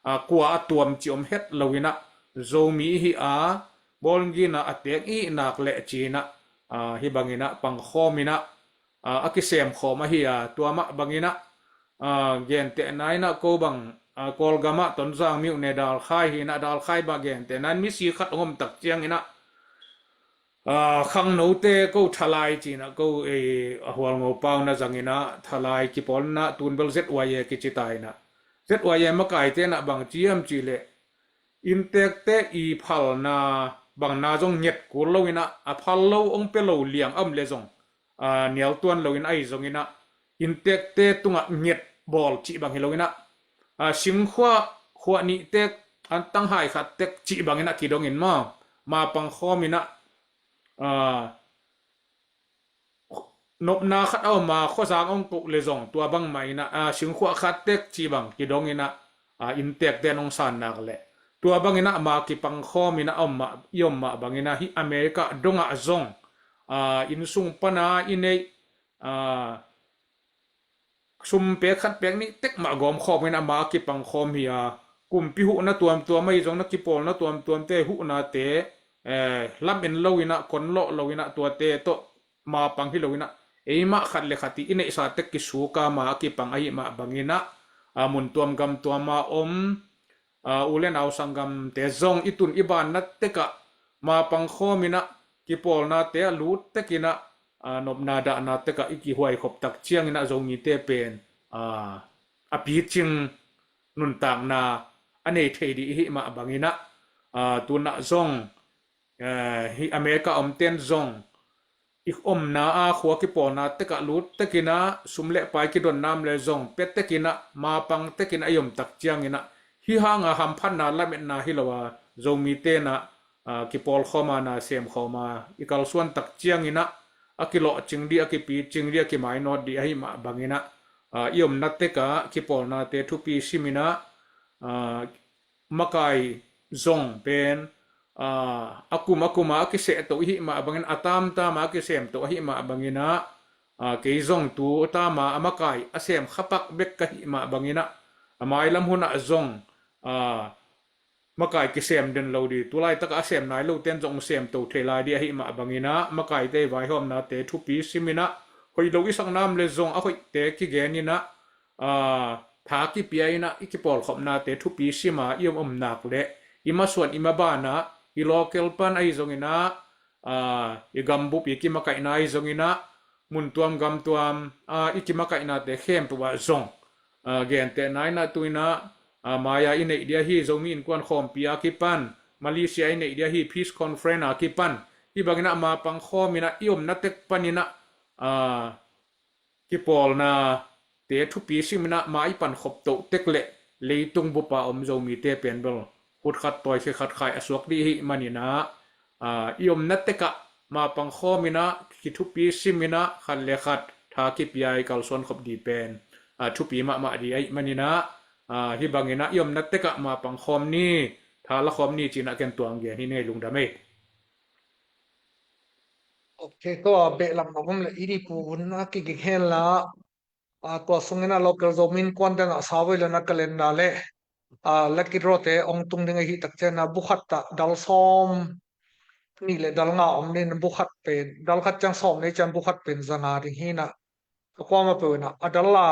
ah, kua a tuam ci om het lo inah, Zomi i hih a, Bowling Green ah a tek i hih nak leh ci inah, ah, hih bang inah pang khawm inah, ah, a kisem khawm ahi a, tua mah bang inah, ah, gentehna inah ko bang, ah, Kawlgam ah Tonzang mi uh ne, Dalkhai hi inah, Dalkhai bang gentehna in misi khat hong om tak ciang inah, ah, khangnote ko Thalai ci inah ko, eh, a Hualngo pau na zang inah, Thalai kipawl inah, tun bel Z Y A kici ta inah, Z Y A makaite inah bang ci hiam cih leh, inntekte i phalna bangna zong nget kul lo inah, a phal lo hong pia lo liang a om le zong, ah, nial tuan lo in ahi zong inah, inntekte tungah nget bawl cih bang hi lo inah, ah, singkhuah, khuah nih tek, antang hai khat tek cih bang inah kidong in maw, ma pang khawm inah, ah, nopna khat a om a, khuazang hong koh le zong tua bang mah inah, ah, singkhuah khat tek cih bang kidong inah, ah, inntekte in hong san nak leh, tua bang inah ma kipang khawm inah a om mah, i om mah bang inah, hih America dongah zong, ah, innsung pana i neih, sum pek khat pek nih tek mah gawm khawm in ama a kipang khawm hi a, kumpi huhna tuamtuam ahi zong na kipawlna tuamtuamte huhnate lamen lo in ah, kon lawh lo in ah, tuate tawh mapang hi lo in ah, eimah khat le khat i neihsa tek kisuka ma a kipang ahi mah bangin ah, mun tuam gam tuam a om u le nau sanggamte zong i tun i banna tekah mapang khawm in ah, kipawlnate ah lut tek in ah, nopna dahna tekah i kihuai khop tak ciangin ah Zomite pen a picing nuntakna a nei thei dih i hih mah bangin ah, tunah zong hih America omten zong i omna a khua kipawlna tekah lut tek in ah, sum le pai kidon nam le zong pia tek in ah, mapang tek in ah i om tak ciangin ah, hih hanga hamphatna lametna hi lo a, Zomite in ah kipawl khawm a, na sem khawm a i kalsuan tak ciangin ah, a kilawhcing dih, a kipicing dih, a kimainawt dih ahi mah bangin ah, i omna tekah kipawlnate thupi sim in ah, makai zong pen a kum a kum a a kiseh to i hih mah bangin, a tamtam a a kisem to ahi mah bangin ah, kei zong tu tam a a makai a sem khapak bek ka hih mah bangin ah, a mailam hunah zong makai kisem den lo dih, tulaitak a sem nai lo ten zong sem to thei lai dih ahi mah bangin ah, makaite vaihawmnate thupi sim in ah, hoih lo i sak nam le zong a hoihte kigen in ah, tha kipia in ah, i kipawlkhopnate thupi sim a i om om nak le i masuan i maban ah, i local pan ahi zongin ah, i gambup i kimakaihna ahi zongin ah, mun tuam gam tuam a i kimakaihnate khempeuh ah zong gentehna in ah, tu in ah, mai-a i neih dih ahi Zomi Innkuan Khawmpi a kipan, Malaysia i neih dih ahi Peace Conference a kipan, hih bangin ah mapang khawm in ah i omna tek panin ah, kipawlnate thupi sim in ah, ma i pankhop toh tek leh leitung bup a om Zomite pen bel khut khat tawi khe khat khai a suak dih i hih manin ah, i omna tekah mapang khawm in ah, kithupi sim in ah, khat le khat tha kipia i kalsuan khop dih pen thupi mahmah dih ahih manin ah, hih bangin ah i omna tekah mapang khawm ni, tha la khawm ni ci in ah ken tuang gen hi ning ei. Lungdam ei. Ok, tua behlap na om le i dih pu hun a kiging hen la, tua sungin a local Zomi Innkuan dang a savoi le na calendar le lucky draw te ong tung ding ahi tak ciang a, bu khat ah dal sawm nih le dal nga om ning, bu khat pen, dal khat ciang sawm nei ciang bu khat pen za nga ding hi in ah, a kuamah peuh in ah a dal a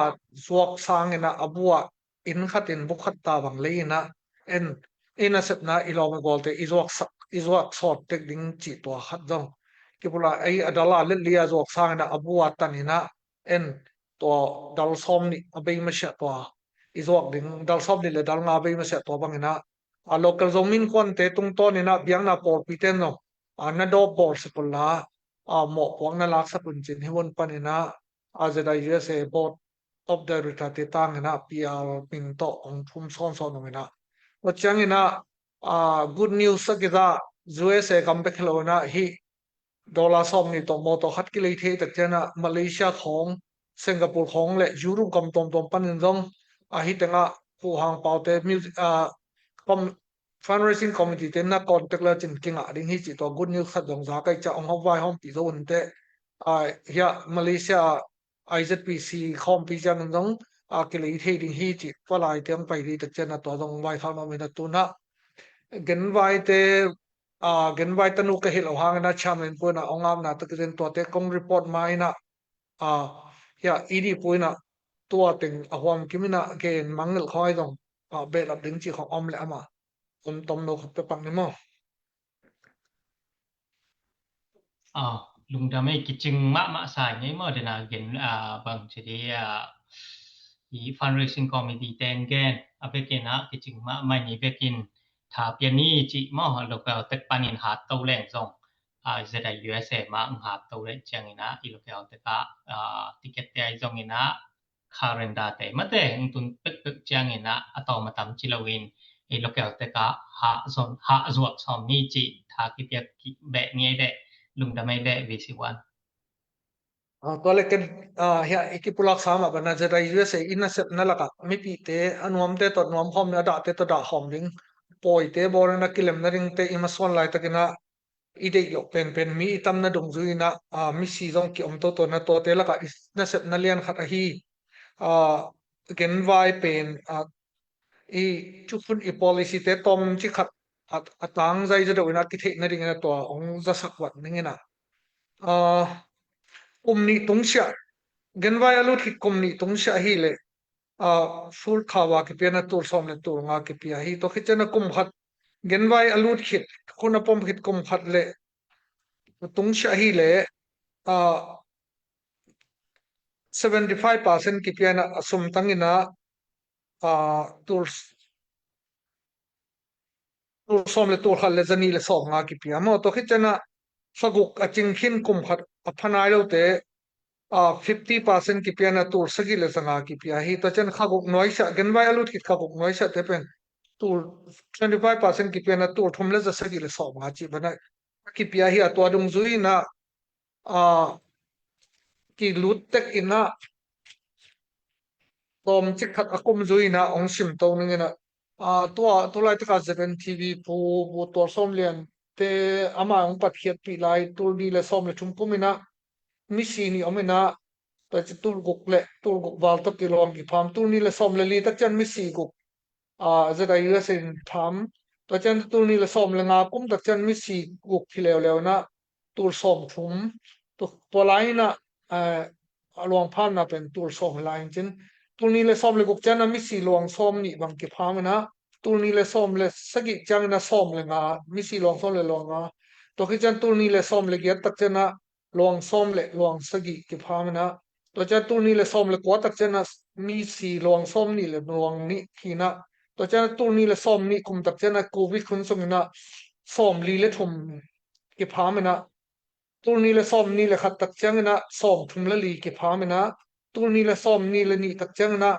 zuak sangin ah a bu ah inn khat in bu khat ta bang lei in ah, en, i nasepna i lawm i gualte i zuak sawt tek ding cih tua khat zong kipulak ei. A dal a let li a zuak sangin ah a bu a tan in ah, en, tua dal sawm nih a bei masiah tua i zuak ding, dal sawm nih le dal nga a bei masiah tua bangin ah, a local Zomi Innkuante tungtawn in ah biakna pawlpite in zong na dawp bawl sak un la, mawhpuakna laksak un ci in hih hun panin ah, a Z I U S A board of director te tangin ah P R min tawh ong phum sawnsawn uh in ah, tua ciangin ah good news a kiza, U S A gam bek hi lo in ah hih dollar sawm nih tawh mawtaw khat kilei thei tak ciang ah Malaysia khawng, Singapore khawng le Europe gam tuamtuam panin zong, ahi tengah Pu Hang Pau te music, fundraising committee te na contact le cin kingah ding hi cih tua good news khat zong za kai ciah ong hong vaihawmpih zo un teh. Hiah Malaysia I Z P C khawmpi ciangin zong a kilei thei ding hi cih tua lai te ong pai dih tak ciang a tua zong vaikhak nuam in a, tu in ah genvai te, genvai tanu ka hi lo hangin ah chairman pu in ah ong apna tak ciang tuate kong report ma in ah, hiah i dih pu in ah tua teng a huam kim in ah gen mangngilh khawng ahi zong behlap ding cih khawng om le amah om tom lo khat pia pak ni maw? Lungdam ei, kicing mahmah sa ing ei maw, dena gen bang ci di, i fundraising committee ten gen a bekin ah kicing mahmah ni bekin tha pia ni cih maw, local tek panin hat to leng zong, Z I U S A mah ong hat to leng ciangin ah i local tek ah ticket te ahi zongin ah calendar te mate ong tun pekpek ciangin ah a tawm a tam ci loin, ei local tek ah hah zuak sawm ni cih tha kipia beh ni ei leh. Lungdam ei leh V C one. Tua le ken hiah i kipulak sa mah bana Z I U S A i nasepna lakah mipite a nuamte tawh nuam khawm ding, a dahte tawh dah khawm ding, pawite bawlin a kilemna dingte i masuan laitakin ah i deih loh penpen mi i tamna dungzui inah, aa, misi zong ki-om toto inah tuate lakah i nasepna lian khat ahi. Aa, genvai pen, aa, i thukhun i policy te tawmcik khat a, a tangzai zaw deuh inah kitheih nading inah tua hong zasak vat ning inah. Aa, kum nih tungsiah, genvai a lut khit kum nih tungsiah hi leh, aa, full cover kipia inah tul sawm le tul nga kipia hi. Tua khit ciang inah kum khat, genvai a lut khit, thukhun a pom khit kum khat le tungsiah hi leh, aa, seventy five percent kipia inah a sum tang inah, aa, tul, tul sawm le tul khat le zanih le sawm nga kipia maw. Tua khit ciang inah kha guk a cing khin kum khat a pha nai lote, aa, fifty percent kipia inah tul sagih le za nga kipia hi. Tua ciang kha guk nuaisiah, genvai a lut khit kha guk nuaisiah te pen tul twenty five percent kipia inah tul thum le za sagih le sawm nga cih banah kipia hi. A tua dungzui inah, aa, kilut tek inah tawmcik khat a kum zui inah hong simto ning inah, aa, tua, tu laitakah Z N T V pu, pu Tual Sawm Lian te ama hong patkhiatpih lai tul nih le sawm le thum kum inah misi nih om inah, tua ci tul guk le tul guk val tawh kiluang kipham, tul nih le sawm le li tak ciang misi guk, aa, Z I U S A in pham. Tua ciang tul nih le sawm le nga kum tak ciang misi guk hi leuleu inah tul sawm thum. Tua, tua lai inah, aa, a luang phamna pen tul sawm lai in cin. Tul nih le sawm le guk ciang inah misi luang sawm nih bang kipham inah, tul nih le sawm le sagih ciang inah sawm le nga, misi luang sawm le luang nga. Tua khit ciang tul nih le sawm le giat tak ciang inah luang sawm le luang sagih kipham inah, tua ciang tul nih le sawm le kua tak ciang inah misi luang sawm nih le luang nih hi inah, tua ciang tul nih le sawm nih kum tak ciang inah Covid hun sung inah sawm li le thum kipham inah, tul nih le sawm nih le khat tak ciang inah sawm thum le li kipham inah, tul nih le sawm nih le nih tak ciang inah,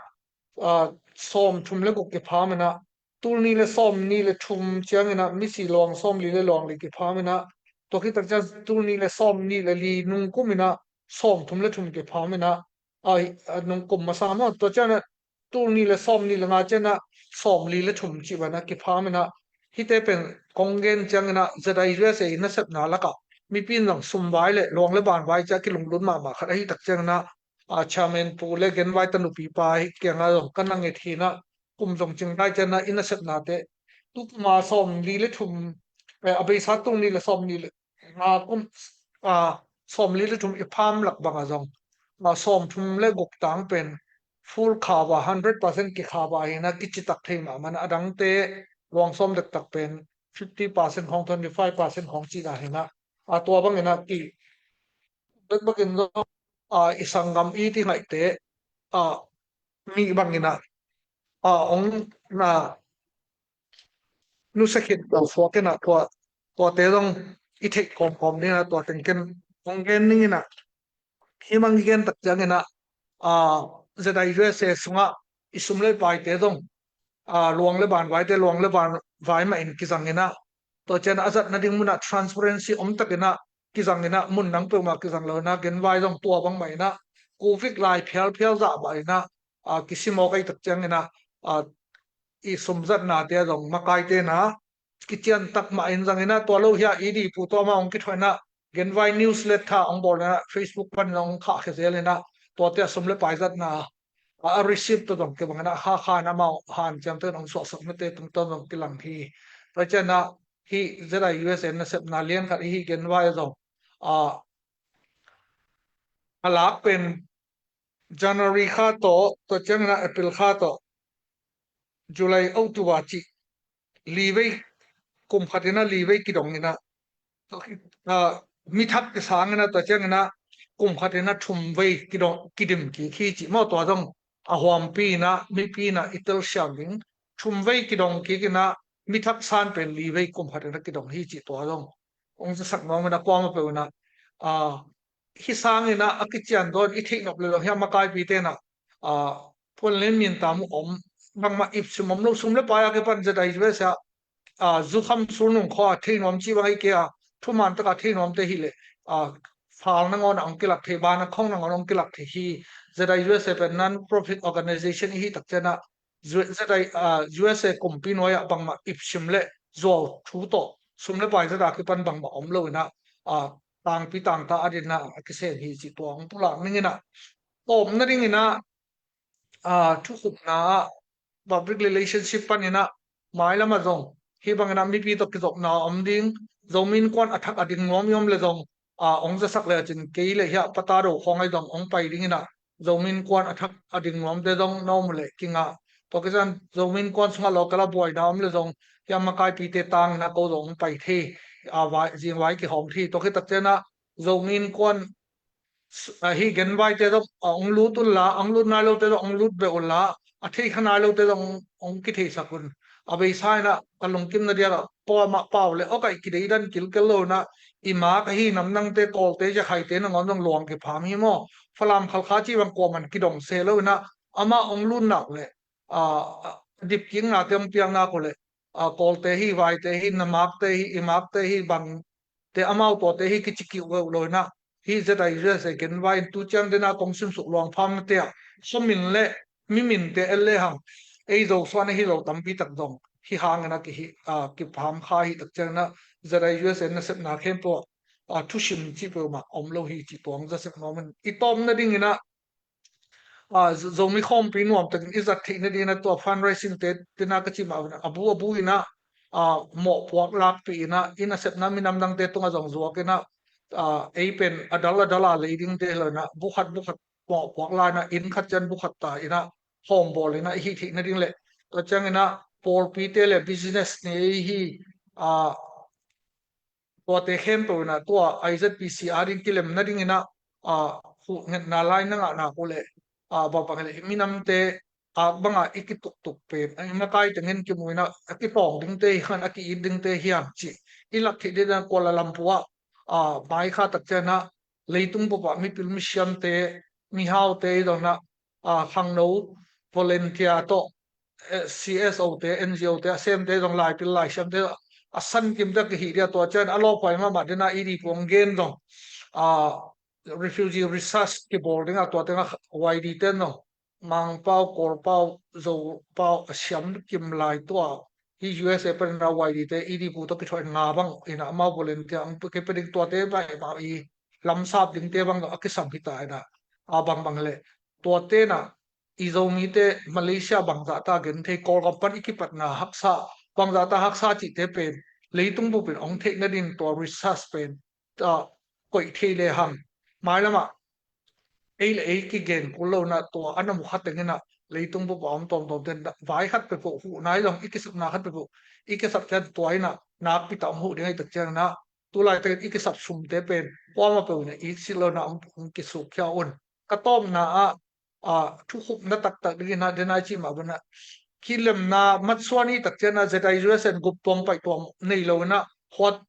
aa, sawm thum le guk kipham inah, tul nih le sawm nih le thum ciang inah misi luang sawm li le luang li kipham inah, tua khit tak ciang tul nih le sawm nih le li nung kum inah sawm thum le thum kipham inah, aa, aa, nung kum masa maw, tua ciang inah tul nih le sawm nih le nga ciang inah sawm li le thum cih banah kipham inah, hihte pen kong gen ciang inah Z I U S A i nasepna lakah mipi in zong sumvai le luang le banvai ciah kilunglut mahmah khat ahi tak ciang inah, aa, chairman pu le genvai tanupi pa hi kiangah zong ka na nget hi inah, kum zong cingdai ciang inah i nasepnate, tu kuma sawm li le thum, eh, a beisa tul nih le sawm nih le nga kum, aa, sawm li le thum i pham lak bangah zong, aa, sawm thum le guk tang pen full cover, hundred percent ki cover hi inah kicitak thei mahmah inah, a dangte luang sawm dektak pen fifty percent khawng, twenty five percent khawng cihna hi inah, aa, tua bang inah ki bekbek in zong, aa, i sanggam i ti ngaihte, aa, nih bang inah, aa, hong na nusia khit lo suak inah tua, tuate zong i theih kawmkawm ding inah tua teng ken hong gen ning inah, hih mang i gen tak ciang inah, aa, Z I U S A sungah i sum le paite zong, aa, luang le banvaite luang le banvai mah in kizang inah, tua ciang a zat nading munah transparency om tak inah kizang inah, mun dang peuhmah kizang lo inah, genvai zong tua bangmah inah, Covid lai phialphial zah mah inah, aa, kisim awk ahi tak ciang inah, aa, i sumzatnate ah zong makaite inah kician tak mah in zang inah, tua lo hi a, i di pu tua mah hong kithuah inah, genvai newsletter hong bawl inah, Facebook pan in hong khahkhia zel inah, tuate ah sum le pai zatna, a, a receipt tawh zong kibang inah, Hakha in amau hanciamte in hong suahsaknate tungtawn zong kilang hi. Tua ciang inah hih Z I U S A nasepna lian khat i hih genvai ah zong, aa, a lak pen January kha tawh, tua ciang inah April kha tawh, July, October cih li vei, kum khat inah li vei kidong inah, aa, mi thak kisang inah, tua ciang inah kum khat inah thum vei kidong, kidim kik hi cih maw, tua zong a huampi inah mipi inah i telsiam ding, thum vei kidong kik inah mi thak san pen li vei kum khat inah kidong hi cih tua zong hong zasak nuam inah, kuamah peuh inah, aa, hih sang inah a kician dawn i theih nop le lo hi a, makaipite inah, aa, puan len min tam uh om, bangmah ipsim om lo, sum le pai a kipan Z I U S A, aa, zukham sulnung khawng a thei nuam cih bang ahi kei a, thuman takah thei nuamte hi leh, aa, fal nangawn a hong kilak thei, ban a khawng nangawn a hong kilak thei hi. Z I U S A pen non-profit organization i hih tak ciang inah, U-, Z I, aa, U S A kumpi nuai ah bangmah ipsim le zuau thu tawh sum le pai zeta kipan bangmah om lo inah, a, tangpi tangta a dinna a kisem hi cih tua hong pulak ning inah, tawpna ding inah, a, thukhupna ah public relationship pan inah mailam ah zong hih bang inah mipi tawh kizopna om ding, Zomi Innkuan a thak a ding nuam i om le zong, a, hong zasak le a cin kei le hiah pata do khawng ahi zong hong pai ding inah Zomi Innkuan a thak a ding nuamte zong na om uh leh kingah. Tua kician Zomi Innkuan sungah local a buaina om le zong hiah makaipite tang inah ko zong hong pai thei, a, vai, zing vai kihawm thei. Tua khit takcianah Zomi Innkuan ahi genvaite zong, a, hong lut unla, hong lut nai lote zong hong lut beh unla, a theikha nai lote zong hong kitheisak un. A beisa inah ka lungkimna diakah kuamah pau le awkaih kideidan kilkel lo inah i mak ahi namdangte, Kawlte, Zakhaite nangawn zong luang kipham hi maw? Falam Khalkha cih bang kuaman kidong se lo inah amah hong lut nak le, a, a, dipkiknate hong piak nak uh le, a, Kawlte hi, Vaite hi, na makte hi, i makte hi, bangte amau tuate hi kici kiuh lo inah, hih Z I U S A genvai in tu ciang dena kong simsuk luang phamnate ah khuamin le miminte en le hang ei Zosuan ahi lo tampi tak zong hih hang inah kihi, a, kipham kha hi takciang inah Z I U S A nasepna khempeuh ah, a, thusim cih peuhmah om lo hi cih tua hong zasep nuam in, i tawpna ding inah, a, Zo-, Zomi khawmpi nuam takin i zat theih nading inah tua fundraising te, tena ka cih mah a bu a bu inah, a, mawhpuak lakpih inah i nasepna minam dangte tungah zong zuak inah, a, ei pen a dal a dal a lei dingte lo inah bu khat bu khat mawhpuak la inah inn khat ciang bu khat ta inah hawmbawl inah i hih theih nading le tua ciang inah pawlpite le business nei hi, a, tuate khempeuh inah tua I Z P C a ding kilem nading inah, a, huhnghetna lai na ngah nak uh leh, a, bangbang le minamte a bangah i kituktuk pen, a, i makai tengin kimu inah a kitawng dingte hi khan a ki-it dingte hiam cih i lak theih ding inah Kuala Lumpur ah, a, mai kha takciang inah leitung bup ah mipil misiamte, mihaute i dong inah, a, khangno volunteer tawh, eh, C S O te, N G O te, a semte zong laipil laisiamte a san kimte a kihi dia tua ciang a lawphuai mahmah dena E D pu hong gen zong, a, refugee research kibawl dinga tua tengah Y D te zong Mangpau, Kawlpau, Zopau a siam kim lai tua hi U S A panin a Y D te E D pu tawh kithuah in nga bang inah amau volunteer ang kei pe ding tuate baih mah i lamsap dingte bang a kisam hi ta inah a bangbang le tuate inah i Zomite Malaysia bangzahta gen thei, Kawlgam pan i kipatna haksa, bangzahta haksa cihte pen leitung bupin hong theih nading tua research pen, a, koih thei le hang. Mailamah ei le ei kigen kul lo inah tua a na mu khat teng inah leitung bup a om tawmtawm ten vai khat peuhpeuh huh nai zong i kisapna khat peuhpeuh i kisap ciang tua inah nakpi tak hong huh ding ahi tak ciang inah tu laitakin i kisap sumte pen kuamah peuh inah i sit lo inah hong, hong kisukkhia un. Ka tawpna ah, a, thukhupna taktak dingin ah, dena i cih mah banah kilemna matsuan i tak ciangin ah Z I U S N gup tuang paih tuang nei lo inah, huat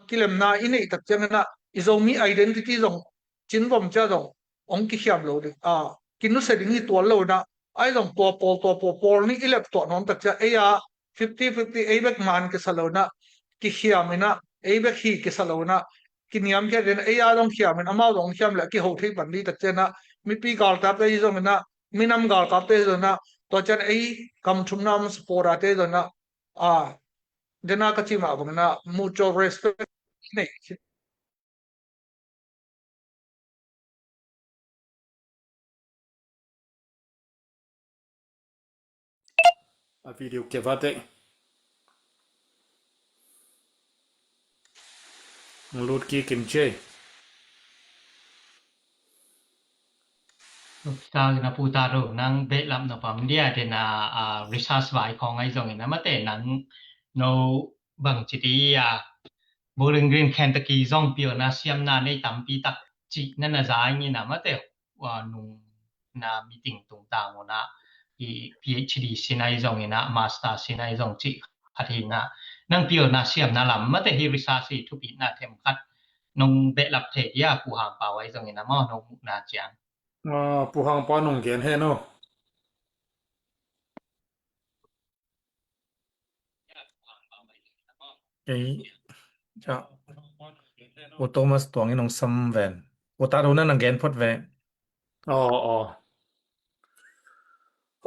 kilemna i neih tak ciangin ah i Zomi identity zong cinvom cia zong hong kikhiam lo ding, a, kinusia ding hi tuan lo inah, ahi zong tua pawl, tua pawl, pawl nih i lep tuah nuam tak ciang ei a fifty fifty ei bek man kisa lo inah, kikhiam inah, ei bek hi kisa lo inah, kiniamkhiat in ei a zong khiam in amau zong khiam le kiho thei pan ding tak ciang inah, mipi galkapte hi zong inah, minam galkapte hi zong inah, tua ciang ei gam thumna om supporter te hi zong inah, a, dena ka cih mah bang inah mutual respect nei A video ke vate. Lut ki kim che. Sa na puta ro nang behlap no pam dia dena, a, research vai khong ai zong ina mate nang no bang citi a Bowling Green, Kentucky zong pilna siamna nei tampi tak cih na na za ing ina mate, a, nung na meeting tungtang una i PhD sin ai zong ina master sin ai zong cih khat hi ina nang pilna siamna lam mate hi research hi thupina them khat nong behlap thei dia Pu Hang Pau ai zong ina maw nong muhna ciang. A, Pu Hang Pau nong gen he no. Ei, ja. U Thomas tuangin hong sam ven. U Tado na nang gen phot ve. Aw, aw.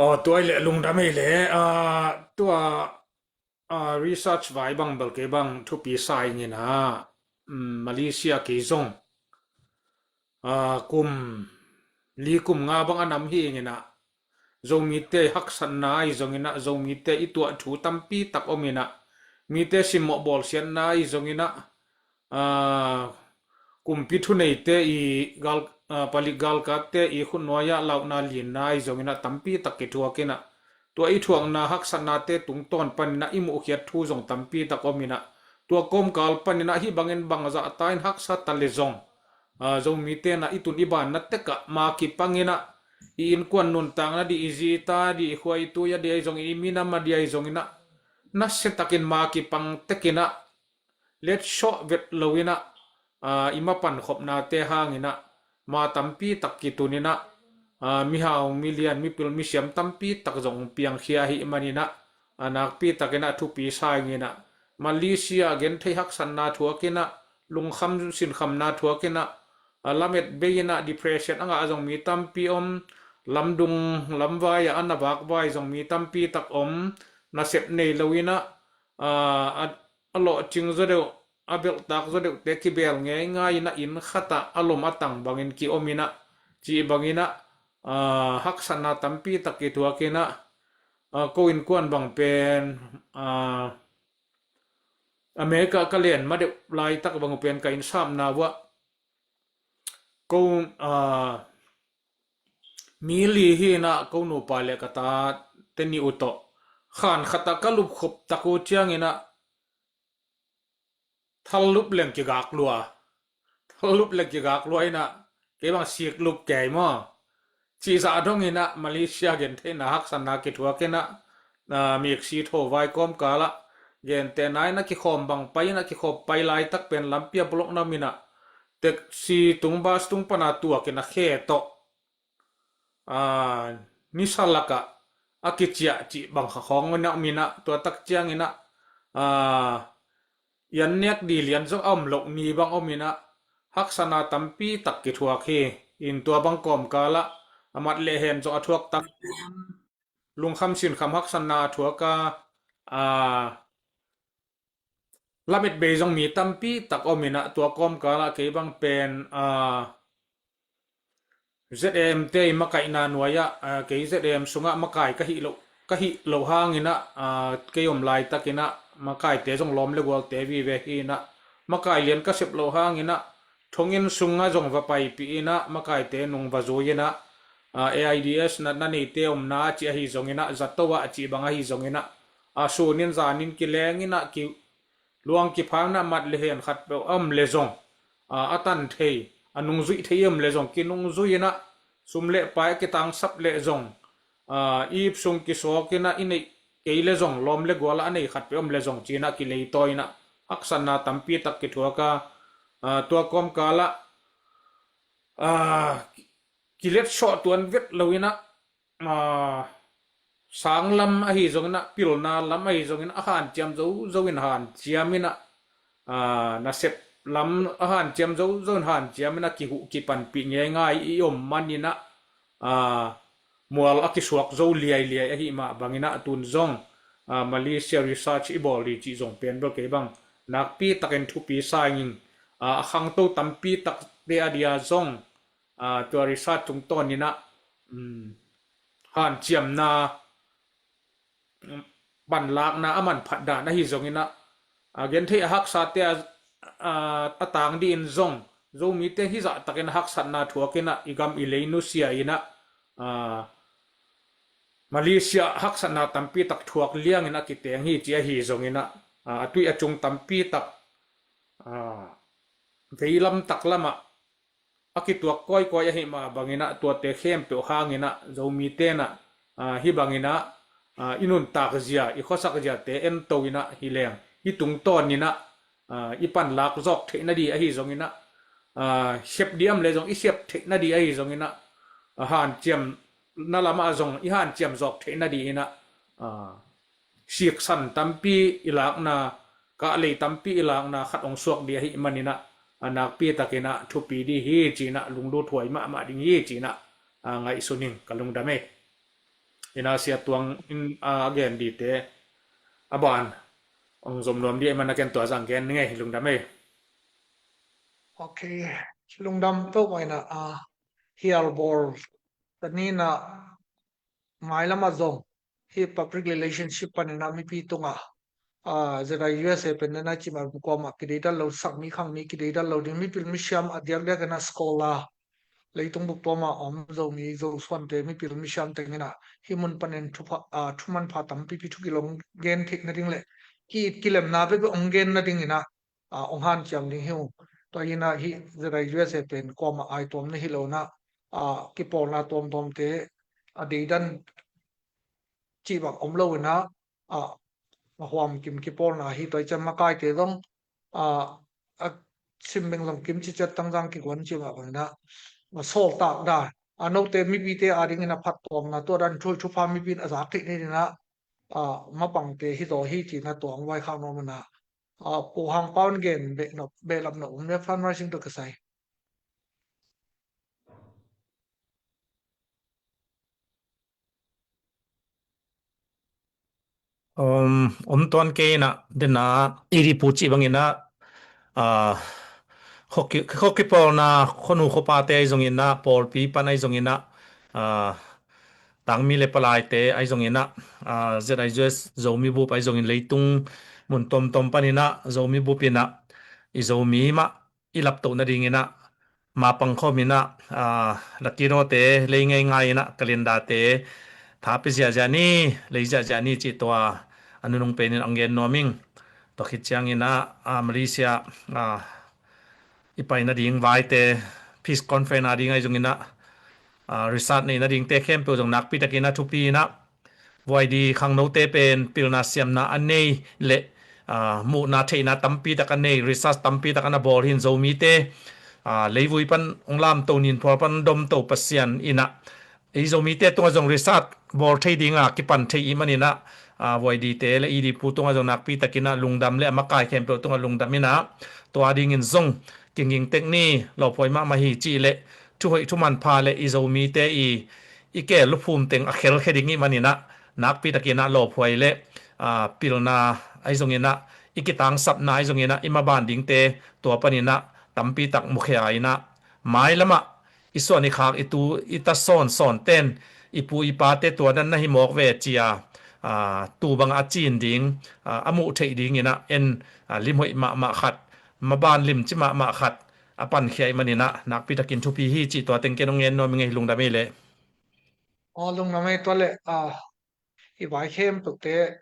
Aw, tua i le lungdam ei le, a, tua a, research vai bang bel kei bang thupi sa ing in ah, um, Malaysia kei zong, a, kum li kum nga bang a nam hi ing in ah, Zomite haksatna ahi zong in ah, Zomite i tuah thu tampi tak om in ah, mite simmawh bawlsiatna ahi zong in ah, a, kumpi thuneite i gal, a, palik galkatte i khutnuai-ah launa linna ahi zong in ah tampi tak kithuak in ah, tua i thuakna haksatnate tungtawn pan in ah i muhkhiat thu zong tampi tak om in ah, tua kawmkal pan in ah hih bangin bangzah ta in haksa ta le zong, a, Zomite in ah i tun i banna tek ah ma kipang in ah, i innkuan nuntakna dih, i zi i ta dih, i khua i tui a dih ahi zong, i minam a dih ahi zong in ah, nasia takin ma kipang tek in ah, letsawh vet lo in ah, a, i mapan khopnate hang in ah, ma tampi tak kitun in ah, a, mihau, milian, mipil, misiam tampi tak zong piangkhia ahih man in ah, a, nakpi tak in ah thupi sa ing in ah, Malaysia genthei haksatna thuak in ah, lungkham sinkhamna thuak in ah, a, lamet bei in ah depression a ngah zong mi tampi om, lamdung lamvai ah a na vakvai zong mi tampi tak om, nasep nei lo in ah, a, a, a lawhcing zaw deuh, a belhtak zaw deuhte kibel ngeingai in ah, inn khat ah a lom a tang bangin kiom in ah, cih bang in ah, a, haksatna tampi tak kithuak in ah, a, ko innkuan bang pen, a, America ka len ma deuh laitak bang uh pen ka innsapna uh ah, ko, a, mi li hi in ah, ko nupa le ka tate nih uh tawh khan khat ah ka lupkhop tak uh ciang in ah, thallup leng kigak lua. Thallup leng kigak lua in ah, kei bang siklup kei maw, cih zah dong in ah Malaysia gentheihna haksatna kithuak in ah, a, miksi tho vai kawmkal ah gentehna in ah kikhawm bang pai in ah, kikhawm pai laitak pen lampi ah block na om in ah, taxi tung, bus tung pan a tuak in ah khe tawh, a, nisa lak ah a kiciah cih bang kha khawng in ah om in ah, tua tak ciang in ah, a, i an nek ding lian zong a om loh ni bang om in ah, haksatna tampi tak kithuak hi. In tua bang kawmkal ah a mat le hen zong a thuak tak, lungkham sinkham haksatna a thuak a, a, lamet bei zong mi tampi tak om in ah, tua kawmkal ah kei bang pen, a, Z A M te i makaihna nuai ah, a, kei Z A M sungah makai ka hih loh, ka hih loh hang in ah, a, kei om laitak in ah makaite zong lawm le gualte vive hi in ah, makai lian ka sep loh hang in ah, thonginn sungah zong va paipih in ah, makaite nung va zui in ah, a, A I D S natna neite omna a cih ahi zong in ah, zato ah a cih bang ahi zong in ah, a, sun in zan in kileng in ah, ki, luang kiphang in ah mat le hen khat peuh a om le zong, a, a tan thei, a nungzuih thei a om le zong kinungzui in ah, sum le pai a kitangsap le zong, a, i ip sung kisawk in ah i neih kei le zong, lawm le gual ah a nei khat peuh a om le zong ci in ah kileitawi in ah, haksatna tampi tak kithuak a, a, tua kawmkal ah, a, kiletsawh tuan vet lo in ah, a, sang lam ahi zong in ah, pilna lam ahi zong in ah, a hanciam zozo in hanciam in ah, a, nasep lam a hanciam zozo in hanciam in ah, kihuh kipanpih ngeingai i om man in ah, a, mual a kisuak zo liailiai ahih mah bang in ah, tun zong, a, Malaysia research i bawl hi cih zong pen bel kei bang nakpi takin thupi sa ing in, a, a khangto tampi takte a dia zong, a, tua research tungtawn in ah, um, hanciamna, um, panlakna a manphat dan ahi zong in ah, a, gentheih a haksate a, a, a tang dih in zong, Zomite hih zah takin a haksatna thuak in ah, i gam i lei nusia in ah, a, Malaysia haksatna tampi tak thuak liang in a kiteng hi ci ahi zong in ah, a, a tui a cung tampi tak, a, veilam taklam ah a kituak kawikawi ahih mah bang in ah, tuate khempeuh hang in ah Zomite in ah, a, hih bang in ah, a, i nuntak zia, i khuasak ziate ento in ah hi leng, hih tungtawn in ah, a, i panlak zawk theihna ding ahi zong in ah, a, sep ding a om le zong i sep theihna ding ahi zong in ah, a, hanciam na lamah zong i hanciam zawk theihna ding in ah, a, siksan tampi i lakna, kahlei tampi i lakna khat hong suak ding ahih man in ah, a, nakpi takin ah thupi ding hi ci in ah, lunglut huai mahmah ding hi ci in ah, a, ngaihsun ing, ka lungdam e. In ah Sia Tuang in, a, a gen dingte a ban ong zom nuam dih ahih manin ken tua zang gen ning ei, lungdam ei. Ok, lungdam peuhmah in ah, hial bawl ta ni in ah, mailam ah zong hih public relationship panin ah mipi tungah, ah, ZIUSA pen na cih mah bang kuamah kideidal lo, sakmi khangmi kideidal lo ding, mipil misiam a diakdiak in ah scholar, leitung bup tuam a om Zomi Zosuante, mipil misiam teng in ah hih mun panin thupha, ah, thumanpha tampipi thukilong gen theih nading le ki-it kilemna bekbek ong gen nading in ah, ah, ong hanciam ding hi uh. Tua hi in ah hih ZIUSA pen kuamah aituamna hi lo in ah, ah, kipawlna tuamtuamte a deidan cih bang om lo in ah, ah, a huam kim kipawlna hi. Tua hi ciang makaite zong, ah, a simbeng zong kim ciciat tangzang kikuan cih mah bang in ah, a sawltak dan, a note mipite a ding in a phattuamna, tua dan thu, thupha mipi in a zak theih nading in ah, ah, mapangte hi zaw hi ci in ah tua ong vaikhak nuam in ah, ah, Pu Hang Pau in gen behlap na um le, fundraising tawh kisai. Um, om tuan kei in ah, den a, i ri pu cih bang in ah, ah, khuaki-, khuakipawlna, khuanu khuapate ahi zong in ah, pawlpi pan ahi zong in ah, ah, tangmi le palaite ahi zong in ah, ah, ZIUSA Zomi bup ahi zong in, leitung mun tuamtuam pan in ah Zomi bup in ah i Zomi mah i laptoh nading in ah, mapang khawm in ah, ah, lucky draw-te lei ngeingai in ah, calendar-te tha pia ziahziah ni, lei ziahziah ni cih tua a nunung pen in ong gen nuam ing. Tua khit ciang in ah, ah, Malaysia, ah, i pai nading vaite, peace conference a ding ahi zong in ah, ah, research nei nadingte khempeuh zong nakpi tak in ah thupi in ah, Y D khangnote pen pilna siamna a nei le, ah, muhna theihna tampi tak a nei, research tampi tak a na bawl hi in, Zomite, ah, leivui pan ong lamto, ninphual pan domto Pasian in ah, ei Zomite tungah zong research bawl thei ding a kipan thei ahih manin ah, ah, Y D-te le E D pu tungah zong nakpi tak in ah lungdam le a makai khempeuh tungah lungdam in ah, tua ding in zong kiging tek ni, lawphuai mahmah hi cih le, thuhoih thumanpha le i Zomite i, i keel luphum teng a khelkhia ding ahih manin ah, nakpi tak in ah lawphuai le, ah, pilna ahi zong in ah, i kitangsapna ahi zong in ah, i maban dingte tua pan in ah tampi tak mukhia in ah, mailam ah i suan i khak, i tu i ta sawnsawnte'n, i pu i pate tua dan na hi mawk ve ci a, ah, tu bang a cin ding, ah, a muh theih ding in ah, en, ah, lim hoih mahmah khat, maban limci mahmah khat a pankhia ahih manin ah, nakpi tak in thupi hi cih tua teng ken ong gen nuam ing ei, lungdam ei leh. Aw, lungdam ei. Tua leh, ah, i vai khempeuhte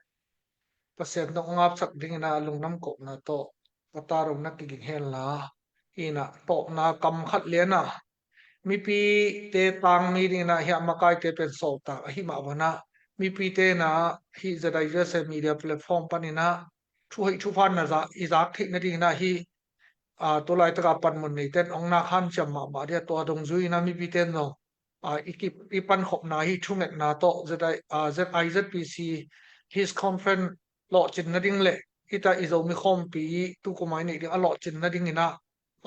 Pasian tawh ong apsak ding in ah lungdam kohna tawh ka ta rona kiging hen la. Hi in ah, tawpna kam khat lian ah, mipite tangmi ding in ah hih a makaite pen sawltak ahih mah bang in ah, mipite in ah hih ZIUSA media platform pan in ah thuhoih thupha na za, i zak theih nading in ah hih, ah, tu laitak a panmun neite'n ong nak hanciam mahmah ding a, tua dungzui in ah mipite'n zong, ah, i ki, i pankhopna hih thungetna tawh Z I, ah, Z I Z P C Peace Conference lawhcin nading le, hih ta i Zomi khawmpi tu kum a i neih ding a lawhcin nading in ah,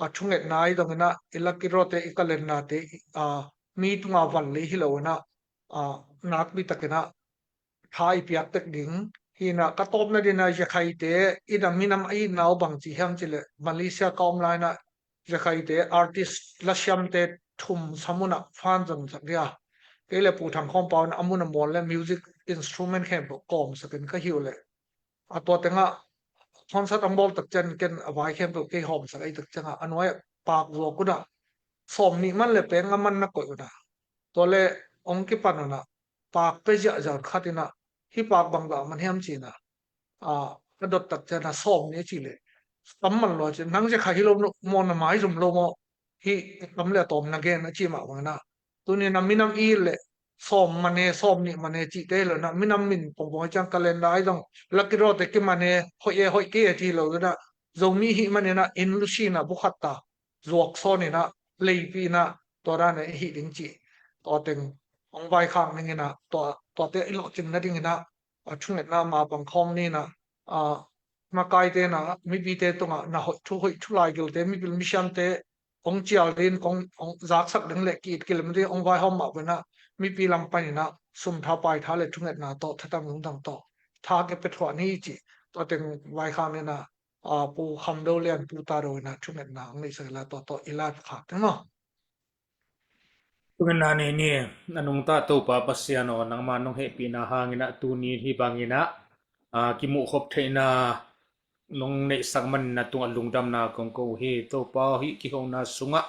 ah, thungetna ahi zong in ah, i lucky draw-te, i calendar-te, ah, mi tungah van lei hi lo in ah, ah, nakpi tak in ah tha i piak tek ding. Hi in ah, ka tawpna ding in ah, Zakhaite in ah minam a itna uh bang ci hiam cih leh, Malaysia ka om lai in ah Zakhaite artist lasiamte thum sa mun ah fan zon sak ding a, kei le Pu Thang Khawm Pau in a mun a mual le music instrument khempeuh kawmsak in ka hi uh leh, a tua teng ah concert ong bawl tak ciang ken a vai khempeuh kei hawmsak ei tak ciang ah, a nuai ah pak zuak un ah, sawmnih man le peng a man na koih un ah, tua leh ong kipan un ah, pak pia ziahziah un, khat in ah, hih pak bang dah man hiam ci in ah, ah, ka dot tak ciang ah, sawmnih a cih leh, kam man lua ci, nang Zakha hi lo maw, na maizum lo maw, hih kam le a tawm na gen, a ci mah bang in ah, tuni in ah minam i it leh sawm man e, sawmnih man e cihte hi lo in ah, minam min pongpong hi ciang, calendar ahi zong, lucky draw-te kiman e, hoih e, hoih kei e ci hi lo in ah, Zomi i hih manin ah inn lusi in ah bu khat ta zuak sawn in ah, leipih in ah, tua dan a i hih ding cih tua teng ong vaikhak ning in ah, tua, tuate i lawhcin nading in ah, a thungetna mapang khawm ni in ah, a makaite in ah mipite tungah na hoih thu, hoih thu laigilte, mipil misiamte ong cial ding, ong, ong zaksak ding le ki-it kilem ding ong vaihawm mah bang in ah, mipi lam pan in ah sum tha pai tha le thungetna tawh, thatang lungtang tawh tha kipia thuah ni cih a teng vaikhak ni in ah, a, Pu Kham Do Lian Pu Ta Do in ah thungetna hong neihsak in la, tua tawh i live khak teng maw. Thungetna nei ni. A nungta Topa Pasian aw, nangma nong hehpihna hangin ah tuni hih bangin ah, a, kimuhkhop theihna nong neihsak manin na tungah lungdamna kong ko uh hi. Topa aw, hih kihona sungah,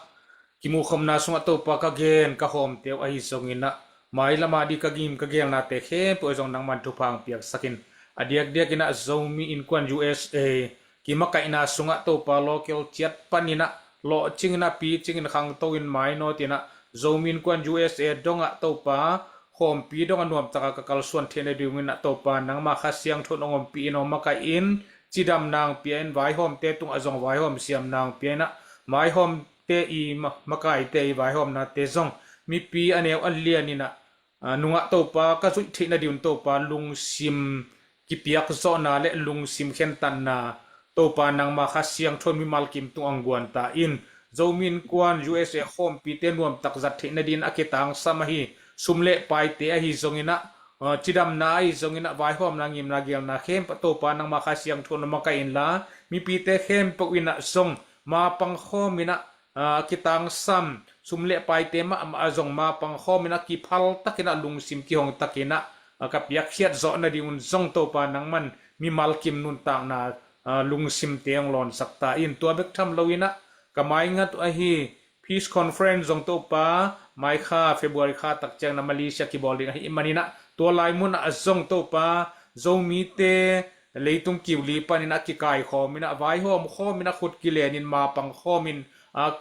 kimuhkhopna sungah Topa ka gen ka hawmte uh ahi zongin ah, mailam a ding ka gim ka gelnate khempeuh ahi zong nangman thupha hong piaksak in. A diakdiakin ah Zomi Innkuan U S A kimakaihna sungah Topa local ciat panin ah lawhcingin ah picingin khangto in mainawt in ah Zomi Innkuan U S A dongah Topa khawmpi dongah nuamtaka ka kalsuan theihna dingin ah Topa nangma Kha Siangtho in hong ompih in hong makaih in, cidamna hong pia in, vaihawmte tungah zong vaihawm siamna hong pia in ah, vaihawmte i ma-, makaite i vaihawmnate zong mipi a neu a lian in ah, a, nungah Topa ka zuih theihna dingin Topa lungsim kipiakzawhna le lungsim khentatna Topa nangma Kha Siangtho in mimal kim tungah hong guan ta in. Zomi Innkuan U S A khawmpite nuamtak zat theihna dingin a kitangsam ahi sum le paite ahi zongin ah, a, cidamna ahi zongin ah, vaihawmna ngimna gelna khempeuh Topa nangma Kha Siangtho in hong makaih inla, mipite khempeuh in ah zong mapang khawm in ah, a, kitangsam sum le paite mahmah a zong mapang khawm in ah, kiphal takin ah, lungsim kihong takin ah, a, ka piakkhiat zawh nadingun zong Topa nangman mimal kim nuntakna, a, lungsimte hong lawnsak ta in. Tua bek tham loin ah ka maingat uh ahi Peace Conference zong Topa, mai kha February kha tak ciangin ah Malaysia kibawl ding ahih manin ah, tua lai mun ah zong Topa, Zomite leitung kiu li panin ah kikaikhawm in ah, vaihawm khawm in ah, khut kilen in, mapang khawm in, a,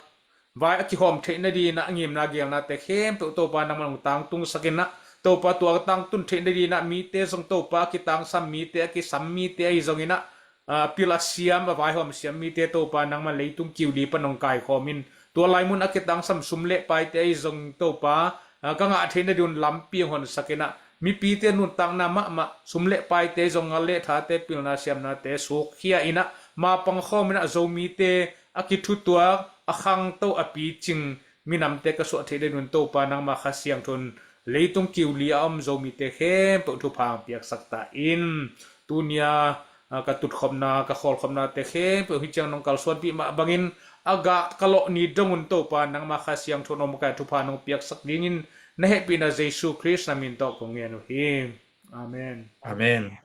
vai a kihawm theihna dingin ah ngimna gelnate khempeuh Topa nangman hong tangtungsak in ah, Topa tua tangtun theihna dingin ah mite zong Topa, a kitangsam mite, a kisam mite ahi zongin ah, a, pil a siam, a vaihawm siam mite Topa nangman leitung kiu li pan hong kaikhawm in, tua lai mun a kitangsam sum le paite ahi zong Topa, a, ka ngah theihna dingin lampi hong honsak in ah, mipite nuntakna mahmah sum le paite ahi zong, ngal le thate, pilna siamnate sukkhia in ah, mapang khawm in ah Zomite a kithutuak, a khangto, a picing minamte ka suah theihna dingin Topa nangma Kha Siangtho in leitung kiu li a om Zomite khempeuh thupha hong piaksak ta in. Tuni-a, a, ka tutkhopna, ka khawlkhopnate khempeuh hih ciang nong kalsuanpih mah bangin, a gah ka lawh ni dongun Topa nangma Kha Siangtho in hong makaih, thupha nong piaksak dingin na hehpihna Jesu Khrist na min tawh kong ngen uh hi. Amen. Amen.